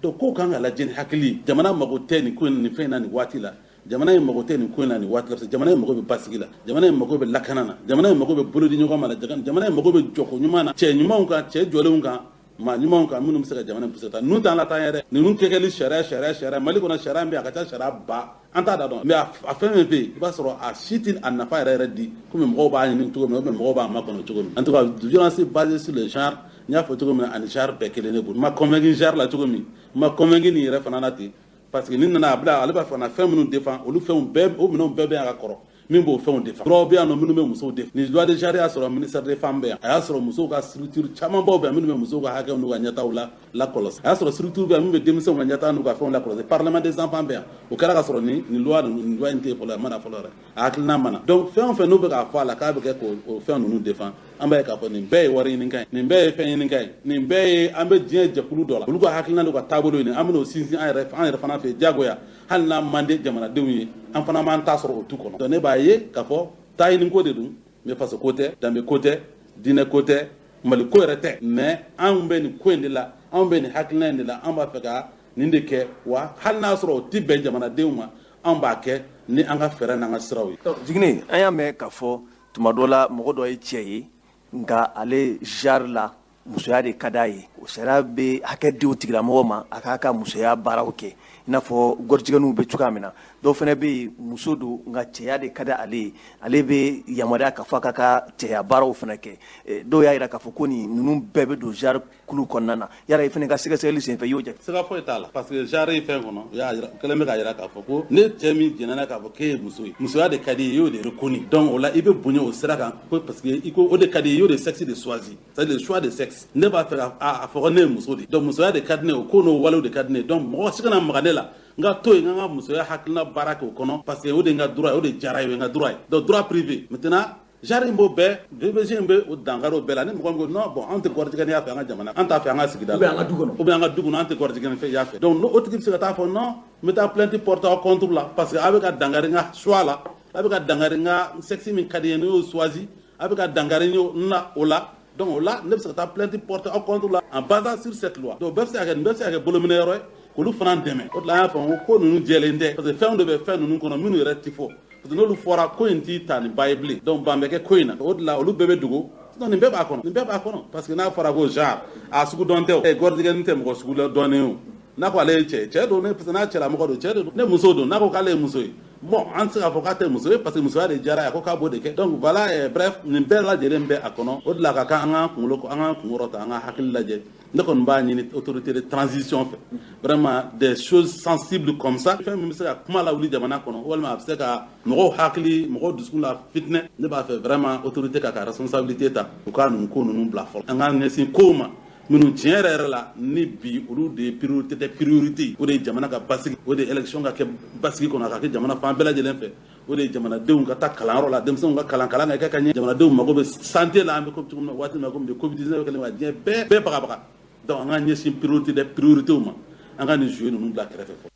Donc kow kan ka lajɛ ni hakili. Jamana mago tɛ nin ko in, nin fɛn in na nin waati la. Jamana in mago tɛ nin ko in na nin waati la, parce que jamana in mago bɛ basigi la, jamana in mago bɛ lakana na, jamana in mago bɛ bolodi ɲɔgɔn ma la, jamana in mago bɛ jɔko ɲuman na, cɛ ɲumanw kan, cɛ jɔlenw kan, maa ɲumanw kan, minnu bɛ se ka jamana in pousser taa. Ninnu t'an la taa ɲɛ dɛ. Ninnu kɛkɛli sariya, sariya, sariya, Mali kɔnɔ sariya bɛ yen, a ka ca sariya ba, an t'a da dɔn, mais a fɛn fɛn bɛ yen, i b'a sɔrɔ a si tɛ a nafa yɛrɛ yɛrɛ di komi mɔgɔw b'a ɲini cogo min na, ou bien mɔgɔw b'a makɔnɔ cogo min. En tout cas, violence basée sur le genre, n y'a fɔ cogo min na, ani genre bɛɛ kelen ne bolo. N ma convaincu genre la cogo min, n ma convaincu nin yɛrɛ fana na ten, parce que ni nana a bila, ale b'a fɛ ka fɛn minnu défend, olu fɛnw bɛɛ, o minɛnw bɛɛ bɛ yan ka kɔrɔ min b'o fɛnw défend. Droit bɛ yan nɔ minnu bɛ musow défend. Ni loi de genre y'a sɔrɔ ministère des femmes bɛ yan, a y'a sɔrɔ musow ka structure camanbaw bɛ yan minnu bɛ musow ka hakɛw n'u ka ɲɛtaw la lakɔlɔsi, a y'a sɔrɔ structure bɛ yan min bɛ denmisɛnw ka ɲɛtaa n'u ka fɛnw lakɔlɔsi, parlement des enfants bɛ yan. O kɛra ka sɔrɔ nin loi ninnu, nin loi in tɛ yen fɔlɔ, a ma na fɔlɔ yɛrɛ, a hakilina ma na. Donc fɛn o fɛn n'u bɛ k'a fɔ a la k'a bɛ kɛ k'o fɛn ninnu défend, an b'a ye k'a fɔ nin bɛɛ ye wari ɲini kan ye, nin bɛɛ ye fɛn ɲini kan ye, nin bɛɛ ye an bɛ diɲɛ jɛkulu dɔ la, olu ka hakilina n'u ka taabolo ye, an bɛn'o sinsin an yɛrɛ fana fɛ diyagoya, hali n'a man di jamanadenw ye, an fana b'an ta sɔrɔ o tu kɔnɔ. Donc ne b'a ye k'a fɔ taa ɲini ko de don, mais faso ko tɛ, danbe ko tɛ, diinɛ ko tɛ, Mali ko yɛrɛ tɛ. Mais anw bɛ nin ko in de la, anw bɛ nin hakilina in de la, an b'a fɛ ka nin de kɛ wa, hali n'a sɔrɔ o ti bɛn jamanadenw ma, anw b'a kɛ ni an ka fɛɛrɛ n'an ka siraw ye.
Jigini, an y'a mɛn k'a fɔ tuma dɔ la, mɔgɔ dɔ ye cɛ ye, nka ale genre la musoya de ka d'a ye. O sariya bɛ hakɛ di o tigilamɔgɔ ma a k'a ka musoya baaraw kɛ, i n'a fɔ gɔrijɛgɛninw bɛ cogoya min na. Dɔw fana bɛ yen, muso don, nka cɛya de ka di ale ye, ale bɛ yamaruya k'a fɔ a ka cɛya baaraw fana kɛ. Dɔw y'a jira k'a fɔ ko nin ninnu bɛɛ bɛ don genre kulu kɔnɔna na. Yala i fana ka sɛgɛsɛgɛli senfɛ, i y'o jate?
Siga foyi t'a la, parce que genre ye fɛn kɔnɔ, u y'a yira, kɛlen bɛ k'a yira k'a fɔ ko ne cɛ min jɛnna k'a fɔ k'e ye muso ye, musoya de ka di ye, i y'o de reconnu. Donc o la, i bɛ bonya o sira kan ko parce que i ko o de ka di ye, i y'o de sexe de choisi, c'est-à-dire le choix de sexe. Ne b'a fɛ ka a fɔ ko ne ye muso de, donc musoya de ka di ne ye, o ko n'o walew de ka di ne ye. Donc mɔgɔ si kana maga ne la, n ka to yen, n ka musoya hakilina baara kɛ o kɔnɔ, parce que o de ye n ka droit ye, o de diyara ye, o ye n ka droit ye. Donc droit privé. Maintenant, genre in b'o bɛɛ, VBG in bɛ o dankari o bɛɛ la. Ni mɔgɔ min ko non, bon, anw tɛ gɔrɔjigɛniya fɛ an ka jamana, an t'a fɛ an ka sigida la,
ou bien an ka du kɔnɔ,
ou bien an ka du kɔnɔ, an tɛ gɔrɔjigɛni fɛ y'a fɛ, donc o tigi bɛ se ka taa fɔ non, n bɛ taa plainte porter aw contre la, parce que a bɛ ka dankari n ka choix la, a bɛ ka dankari n ka sexe min ka di n ye, ne y'o choisi, a bɛ ka dankari n na o la. Donc o la, ne bɛ se ka taa plainte porter aw contre la en basant sur cette loi. Donc bɛɛ bɛ se ka kɛ, nin bɛɛ bɛ se ka kɛ bolominɛ yɔrɔ ye k'olu fana dɛmɛ. O de la an y'a fɔ ko ko ninnu jɛlen tɛ, parce que fɛnw de bɛ fɛn ninnu kɔnɔ minnu yɛrɛ ti fɔ, parce que n'olu fɔra, ko in t'i ta nin ba ye bilen. Donc ban bɛ kɛ ko in na, o de la olu bɛɛ bɛ dogo. Sinon nin bɛɛ b'a kɔnɔ, nin bɛɛ b'a kɔnɔ, parce que n'a fɔra ko genre, a sugu dɔn tɛ o, ɛ gɔrɔjigɛnin tɛ mɔgɔ sugu dɔnnen o. N'a ko ale ye cɛ, cɛ don ne, parce que n'a cɛlamɔgɔ don, cɛ de don. Ne muso don, n'a ko k'ale ye muso ye, Bon, an tɛ se k'a fɔ k'a tɛ muso ye parce que musoya de diyara a ye, a ko k'a b'o de kɛ. Donc voilà, bref, nin bɛɛ lajɛlen bɛ a kɔnɔ. O de la ka kan an k'an kunkolo, an k'an kunkɔrɔta, an ka hakili lajɛ. Ne kɔni b'a ɲini autorité de transition fɛ, vraiment, des choses sensibles comme ça, fɛn min bɛ se ka kuma lawuli jamana kɔnɔ walima a bɛ se ka mɔgɔw hakili, mɔgɔw dusukun la fitinɛ, ne b'a fɛ vraiment autorité k'a ka responsabilité ta, u ka nin ko ninnu bila fɔlɔ. An k'an ɲɛsin kow ma minnu tiɲɛ yɛrɛ yɛrɛ la ni bi olu de ye priorité tɛ priorité, o de ye jamana ka basigi, o de ye élection ka kɛ basigi kɔnɔ, a ka kɛ jamana fan bɛɛ lajɛlen fɛ, o de ye jamanadenw ka taa kalanyɔrɔ la, denmisɛnw ka kalan, kalan ka kɛ ka ɲɛ, jamanadenw mago bɛ santé la. An bɛ cogo min na, waati min na komi Covid 19 kɛlen ka diɲɛ bɛɛ bɛɛ bagabaga. Donc an k'an ɲɛsin priorité des priorités ma, an ka nin jeu ninnu bila kɛrɛfɛ fɔlɔ.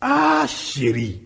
Ah chérie,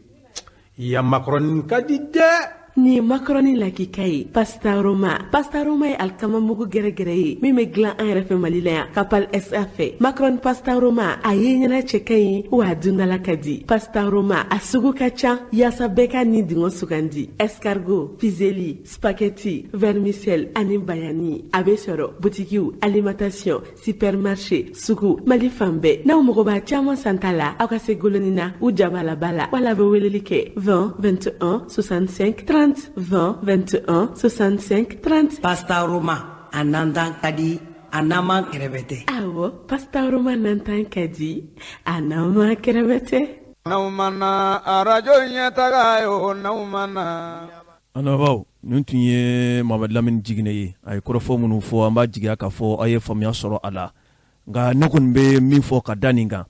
ya macaroni ka di dɛ.
Nin ye macaroni lakika ye, Pasta Roma. Pasta Roma ye alikama mugu gɛrɛgɛrɛ ye min bɛ dilan an yɛrɛ fɛ Mali la yan, Kapal SA fɛ. Macaroni Pasta Roma, a ye ɲɛna cɛ ka ɲi wa a dundala ka di. Pasta Roma a sugu ka ca yaasa bɛɛ ka nin dingɔ sugandi: escargot, fusilli, spaghetti, vermicelle ani bayani. A bɛ sɔrɔ butikiw, alimentation, supermarché, sugu, Mali fan bɛɛ. N'aw mago b'a caman santa la, aw ka se golonina u jabalaba la, wala bɛ weleli kɛ 20 21 65 30, 20 21 65 30.
Pasta Roma, a nantan ka di, a naman kɛrɛfɛ.
Awɔ, Pasta Roma nantan ka di, a naman kɛrɛfɛ.
N'aw mana arajo ɲɛtaga ye o, n'aw mana.
An lamɛnbaaw, nin tun ye Mamadu Lamini Jiginɛ ye. A ye kɔrɔfɔ minnu fɔ, an b'a jigiya k'a fɔ aw ye faamuya sɔrɔ a la. Nka ne kɔni bɛ min fɔ ka da nin kan,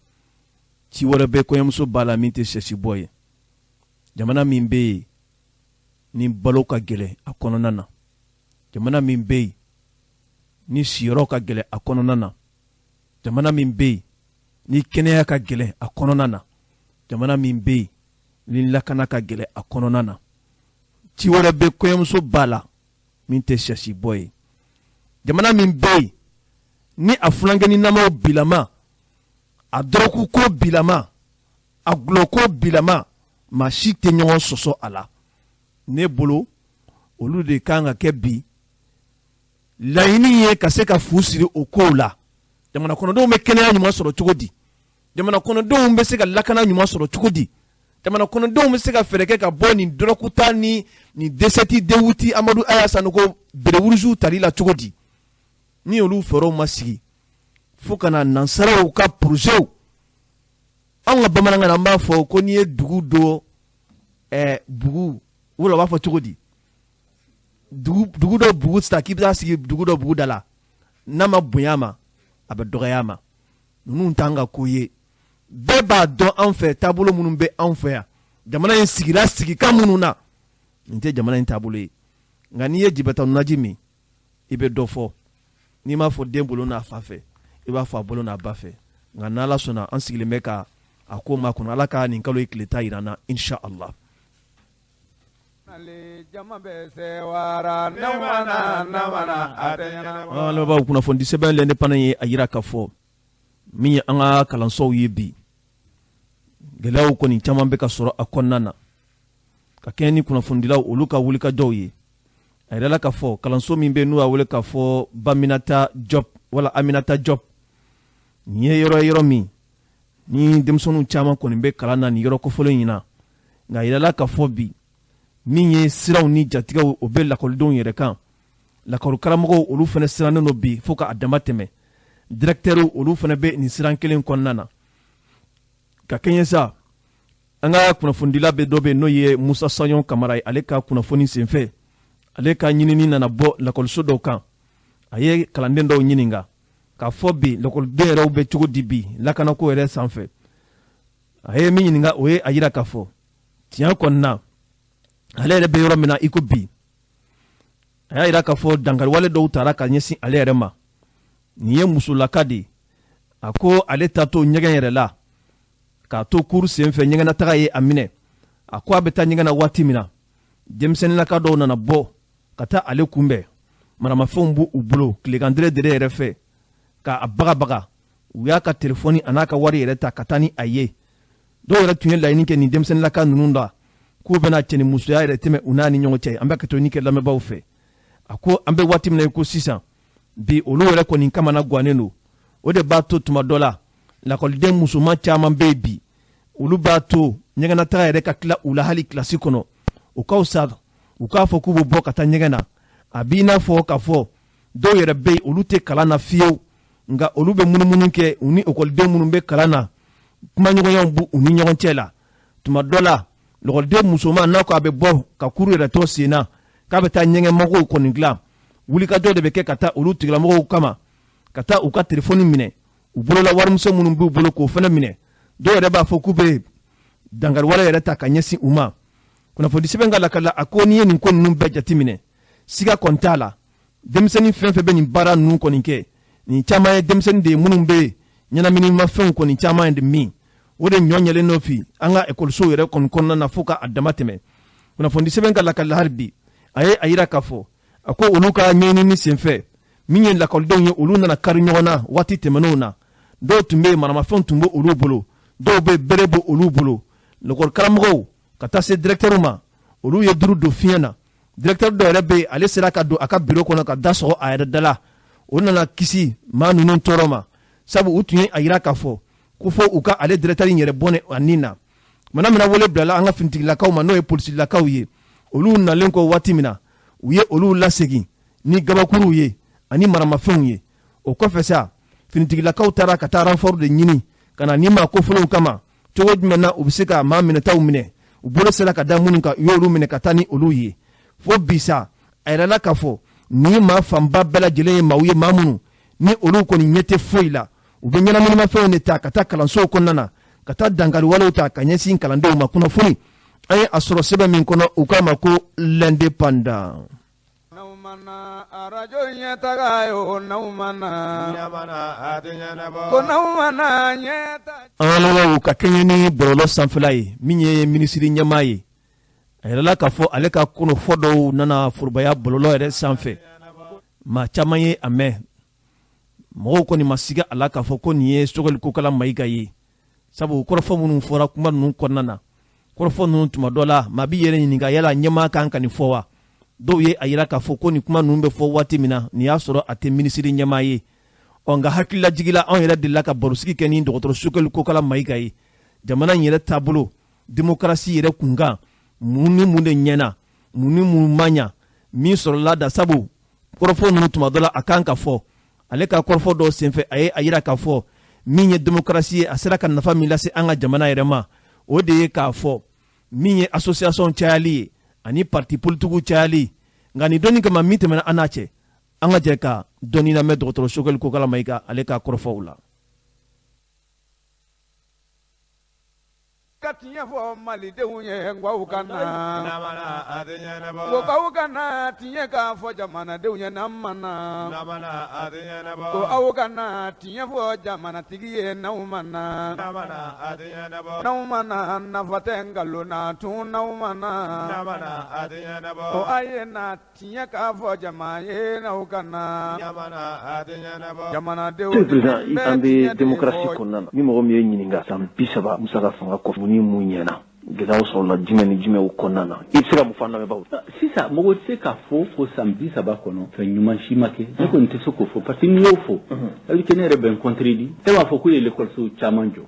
ci wɛrɛ bɛ kɔɲɔmuso ba la min tɛ sɛsi bɔ ye. Jamana min bɛ yen ni balo ka gɛlɛn a kɔnɔna na, jamana min bɛ yen ni siyɔrɔ ka gɛlɛn a kɔnɔna na, jamana min bɛ yen ni kɛnɛya ka gɛlɛn a kɔnɔna na, jamana min bɛ yen ni lakana ka gɛlɛn a kɔnɔna na, ci wɛrɛ bɛ kɔɲɔmuso ba la min tɛ sɛsi bɔ ye. Jamana min bɛ yen ni a funankɛninamaw bilama, a dɔrɔguko bilama, a gulɔko bilama, maa si tɛ ɲɔgɔn sɔsɔ a la. Ne bolo, olu de kan ka kɛ bi laɲini ye ka se ka fu siri o kow la. Jamana kɔnɔdenw bɛ kɛnɛya ɲuman sɔrɔ cogo di? Jamana kɔnɔdenw bɛ se ka lakana ɲuman sɔrɔ cogo di? Jamana kɔnɔdenw bɛ se ka fɛɛrɛ kɛ ka bɔ nin dɔrɔguta ni nin D7 D8 Amadu Aya Sanogo berewuruziw tali la cogo di? Ni olu fɛɛrɛw ma sigi fo ka na nansaraw ka porozɛw, anw ka bamanankan na an b'a fɔ ko n'i ye dugu dɔ bugu wala u b'a fɔ cogo di, dugu dɔ bugu sisan k'i bɛ taa sigi dugu dɔ bugu da la, n'a ma bonya a ma, a bɛ dɔgɔya a ma. Ninnu t'an ka ko ye. Bɛɛ b'a dɔn an fɛ taabolo minnu bɛ anw fɛ yan, jamana in sigira sigikan minnu na, nin tɛ jamana in taabolo ye. Nka n'i ye jibɛta naji min, i bɛ dɔ fɔ. N'i m'a fɔ den bolo n'a fa fɛ, i b'a fɔ a bolo n'a ba fɛ. Nka n'Ala sɔnna, an sigilen bɛ ka a ko makɔnɔ. Ala ka nin kalo ye tile ta yira an na, insha Allah. An lamɛnbaaw, kunnafoni sɛbɛn L'Indépendant ye a yira k'a fɔ min ye an ka kalansow ye bi, gɛlɛyaw kɔni caman bɛ ka sɔrɔ a kɔnɔna na, ka kɛɲɛ ni kunnafonidilaw olu ka wulikajɔw ye. A yirala k'a fɔ kalanso min bɛ n'u y'a wele k'a fɔ Baminata Job wala Aminata Job, nin ye yɔrɔ ye, yɔrɔ min ni denmisɛnninw caman kɔni bɛ kalan na nin yɔrɔ kofɔlen in na. Nka a yirala k'a fɔ bi, min ye siraw ni jatigɛw, o bɛ lakɔlidenw yɛrɛ kan. Lakɔli karamɔgɔw olu fana sirannen don bi fo k'a dama tɛmɛ. Directeur olu fana bɛ nin siran kelen kɔnɔna na. Ka kɛɲɛ sa, an ka kunnafonidila bɛ dɔ bɛ yen n'o ye Musa Saɲɔn Kamara ye. Ale ka kunnafoni senfɛ, ale ka ɲinini nana bɔ lakɔliso dɔw kan. A ye kalanden dɔw ɲininka k'a fɔ bi lakɔliden yɛrɛw bɛ cogo di bi lakanako yɛrɛ sanfɛ. A ye min ɲininka, o ye a yira k'a fɔ tiɲɛ kɔni na, ale yɛrɛ bɛ yɔrɔ min na i ko bi, a y'a yira k'a fɔ dankariwale dɔw tara ka ɲɛsin ale yɛrɛ ma. Nin ye musolaka de ye. A ko ale ta to ɲɛgɛn yɛrɛ la k'a to kuru senfɛ, ɲɛgɛnnataga ye a minɛ. A ko a bɛ taa ɲɛgɛn na waati min na, denmisɛnninlaka dɔw nana bɔ ka taa ale kunbɛn, maramafɛnw b'u bolo tilegan dere dere yɛrɛ fɛ k'a bagabaga. U y'a ka telefɔni a n'a ka wari yɛrɛ ta ka taa ni a ye. Dɔw yɛrɛ tun ye laɲini kɛ nin denmisɛnninlaka ninnu la k'u bɛna cɛnimusoya yɛrɛ tɛmɛ u n'a ni ɲɔgɔn cɛ. An bɛ ka to ni kɛ lamɛnbaaw fɛ. A ko an bɛ waati min na i ko sisan bi, olu yɛrɛ kɔni kamana gannen don. O de b'a to tuma dɔ la, lakɔliden musoman caman bɛ yen bi, Olu b'a to ɲɛgɛnnataga yɛrɛ ka tila u la hali kilasi kɔnɔ. O ka fisa u k'a fɔ k'u bɛ bɔ ka taa ɲɛgɛn na. A b'i n'a fɔ k'a fɔ dɔw yɛrɛ bɛ yen, olu tɛ kalan na fiyewu, nka olu bɛ munumunu kɛ u ni ekɔliden minnu bɛ kalan na, kumaɲɔgɔnyaw b'u u ni ɲɔgɔn cɛ la. Tuma dɔ la, lɔkɔliden musoman n'a ko a bɛ bɔ ka kuru yɛrɛ to sen na k'a bɛ taa ɲɛgɛnmakow kɔni dilan, wulikajɔ de bɛ kɛ ka taa olu tigilamɔgɔw kama, ka taa u ka telefɔni minɛ, u bolola warimisɛn minnu b'u bolo k'o fana minɛ. Dɔw yɛrɛ b'a fɔ k'u bɛ dankari wale yɛrɛ ta ka ɲɛsin u ma. Kunnafoni sɛbɛn ka lakali la, a ko n'i ye nin ko ninnu bɛɛ jateminɛ, siga kɔni t'a la, denmisɛnnin fɛn fɛn bɛ nin baara ninnu kɔni kɛ, nin caman ye denmisɛnnin de ye minnu bɛ ɲɛnaminimafɛnw kɔni caman de min. O de ɲɔ ɲɛlen nɔ fi an ka ekɔlisow yɛrɛ kɔni kɔnɔna na fo ka a dama tɛmɛ. Kunnafoni sɛbɛn ka lakali la hali bi, a ye a yira k'a fɔ a ko olu ka ɲɛɲinini senfɛ, min ye lakɔlidenw ye, olu nana kari ɲɔgɔn na waati tɛmɛnenw na. Dɔw tun bɛ yen, maramafɛnw tun bɛ olu bolo, dɔw bɛ bere bɛ olu bolo. Lakɔlikaramɔgɔw ka taa se directeur ma, olu ye duuru don fiɲɛ na. Directeur dɔ yɛrɛ bɛ yen, ale sera ka don a ka bureau kɔnɔ ka da sɔgɔ a yɛrɛ da la. O nana kisi maa ninnu tɔɔrɔ ma, sabu u tun ye a yira k'a fɔ ko fo u ka ale directeur in yɛrɛ bɔnɛ a nin na. Mana mina wele bilala an ka finitigilakaw ma, n'o ye polisilakaw ye. Olu nalen kɔ waati min na, u ye olu lasegin ni gabakuruw ye ani maramafɛnw ye. O kɔfɛ sa, finitigilakaw taara ka taa renfort de ɲini ka na ni maa kofɔlenw kama, cogo jumɛn na u bɛ se ka maa minɛtaw minɛ. U bolo sera ka da minnu kan, u y'olu minɛ ka taa ni olu ye. Fo bi sa, a yirala k'a fɔ nin maa fanba bɛɛ lajɛlen ye maaw ye, maa minnu ni olu kɔni ɲɛ tɛ foyi la. U bɛ ɲɛnaminimafɛnw de ta ka taa kalansow kɔnɔna na, ka taa dankariwalew ta ka ɲɛsin kalandenw ma. Kunnafoni an ye a sɔrɔ sɛbɛn min kɔnɔ, u k'a ma ko L'Indépendant. An lamɛnbaaw, ka kɛɲɛ ni bɔlɔlɔ sanfɛla ye, min ye minisiri ɲɛmaa ye, a yirala k'a fɔ ale ka kɔnɔfɔ dɔw nana forobaya bɔlɔlɔ yɛrɛ sanfɛ. Maa caman ye a mɛn, mɔgɔw kɔni ma siga a la k'a fɔ ko nin ye Sogɛli Kokala Mayiga ye, sabu kɔrɔfɔ minnu fɔra kuma ninnu kɔnɔna na, kɔrɔfɔ ninnu tuma dɔ la maa b'i yɛrɛ ɲininka, yala ɲɛmaa kan ka nin fɔ wa? Dɔw ye a yira k'a fɔ ko nin kuma ninnu bɛ fɔ waati min na, nin y'a sɔrɔ a tɛ minisiri ɲɛmaa ye. Ɔ nka hakililajigila, anw yɛrɛ delila ka barosigi kɛ ni dɔgɔtɔrɔ Sogɛli Kokala Mayiga ye, jamana in yɛrɛ taabolo, demokarasi yɛrɛ kunkan, mun ni mun de ɲɛna, mun ni mun ma ɲa, min sɔrɔla da. Sabu kɔrɔfɔ ninnu tuma dɔ la a kan ka fɔ. Ale ka kɔrɔfɔ dɔw senfɛ, a ye a yira k'a fɔ min ye demokarasi ye, a sera ka nafa min lase an ka jamana yɛrɛ ma, o de ye k'a fɔ min ye association cayali ye ani parti politikiw cayali. Nka nin dɔnni kama min tɛmɛna an n'a cɛ, an ka jɛ ka dɔnni lamɛn dɔgɔtɔrɔ Sogɛli Kokala Mayiga ale ka kɔrɔfɔw la.
Ka tiɲɛ fɔ malidenw ye, nkaw ka na ko k'aw ka na tiɲɛ k'a fɔ jamanadenw ye, n'an ma na ko aw ka na tiɲɛ fɔ jamanatigi ye, n'aw ma na, n'aw ma na, nafa tɛ nkalon na tun, n'aw ma na ko a ye na tiɲɛ k'a fɔ jama ye, n'aw ka na jamanadenw.
Président, an bɛ démocratie kɔnɔna na. Ni mɔgɔ min ye ɲininka, san 30 Musa ka fanga kɔfɛ, mun ni mun ɲɛna, gɛlɛyaw sɔrɔla jumɛn ni jumɛnw kɔnɔna na, i bɛ se ka mun fɔ an lamɛnbaaw?
Sisan mɔgɔ tɛ se k'a fɔ ko san 30 kɔnɔ fɛn ɲuman si ma kɛ. Ne kɔni tɛ se k'o fɔ, parce que n'i y'o fɔ, ça veut dire que ne yɛrɛ bɛ n contredit. E b'a fɔ k'u ye l'école caman jɔ,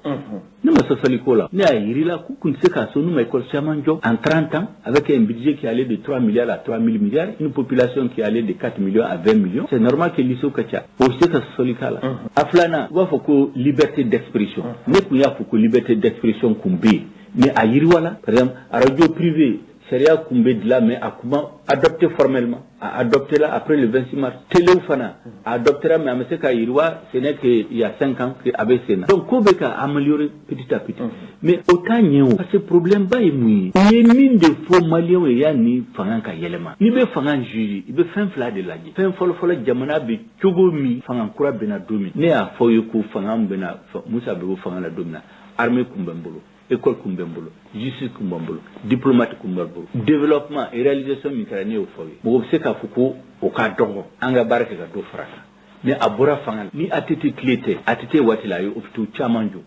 ne ma sɔsɔli ko la. Ne y'a yir'i la k'u tun tɛ se k'a sɔn n'u ma école caman jɔ en 30 ans, avec un budget qui allait de 3 milliards à 3 000 milliards, une population qui allait de 4 millions à 20 millions. C'est normal que lycée ka ca, o tɛ se ka sɔsɔli k'a la. A filanan, u b'a fɔ ko liberté d'expression. Ne tun y'a fɔ ko liberté d'expression kun bɛ yen, mais a yiriwala. Par exemple, radio privé, sariya kun bɛ dilan, mais a kun ma adopté formellement. A adopté la après le 26 mars. Télé fana a adopté la, mais a ma se ka yiriwa. Ce n'est que il y a 5 ans que a bɛ sen na. Donc ko bɛ ka améliorer petit à petit, mais o t'a ɲɛ o, parce que problème ba ye mun ye? U ye min de fɔ maliyɛnw ye yanni fanga ka yɛlɛma. N'i bɛ fanga juger, i bɛ fɛn fila de lajɛ. Fɛn fɔlɔ-fɔlɔ, jamana bɛ cogo min, fanga kura bɛna don min. Ne y'a fɔ aw ye ko fanga bɛna, Musa bɛ bɔ fanga la don min na, armée kun bɛ n bolo, école kun bɛ n bolo, justice kun bɛ n bolo, diplomate kun bɛ n bolo. Développement et réalisation min kɛra, ne y'o fɔ aw ye. Mɔgɔ bɛ se k'a fɔ ko o ka dɔgɔ, an ka baara kɛ ka dɔ fara a kan. Mais a bɔra fanga la ni ATT tile tɛ. ATT waati la, a ye hôpitaux caman jɔ,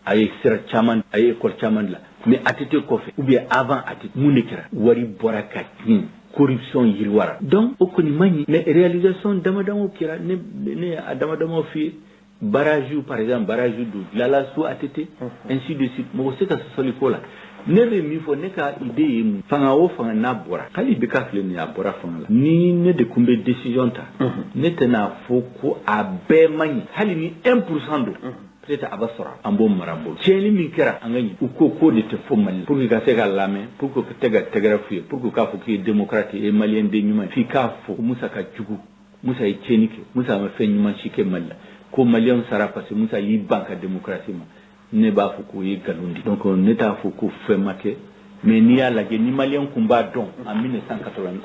a ye sira caman, a ye école caman dilan. Mais ATT kɔfɛ ou bien avant ATT, mun de kɛra? Wari bɔra ka tiɲɛ, corruption yiriwara. Donc o kɔni ma ɲi, mais réalisation dama damaw kɛra. Ne a dama damaw f'i ye. Barrage par exemple, barrage du dilanla sous ATT, ainsi de suite. Mɔgɔ se ka sɔsɔli ko la. Ne bɛ min fɔ, ne ka idée ye mun, fanga o fanga n'a bɔra, hali IBK filɛ nin ye, a bɔra fanga la, ni ne de tun bɛ décision ta, ne tɛna fɔ ko a bɛɛ man ɲi. Hali ni 1% don, peut-être a b'a sɔrɔ an b'o mara bolo. Tiɲɛni min kɛra, an ka ɲi, u ko k'o de tɛ fɔ Mali, pour que ka se ka lamɛn, pour que ka tɛ ka tɛgɛrɛ f'u ye, pour que k'a fɔ k'i ye démocrate ye, malien den ɲuman ye, f'i k'a fɔ ko Musa ka jugu, Musa ye tiɲɛni kɛ, Musa ma fɛn ɲuman si kɛ Mali la, ko maliyɛnw sara parce que Musa y'i ban ka démocratie ma. Ne b'a fɔ k'o ye nkalon de. Donc ne t'a fɔ ko fɛn ma kɛ, mais n'i y'a lajɛ, ni maliyɛn kun b'a dɔn en 1991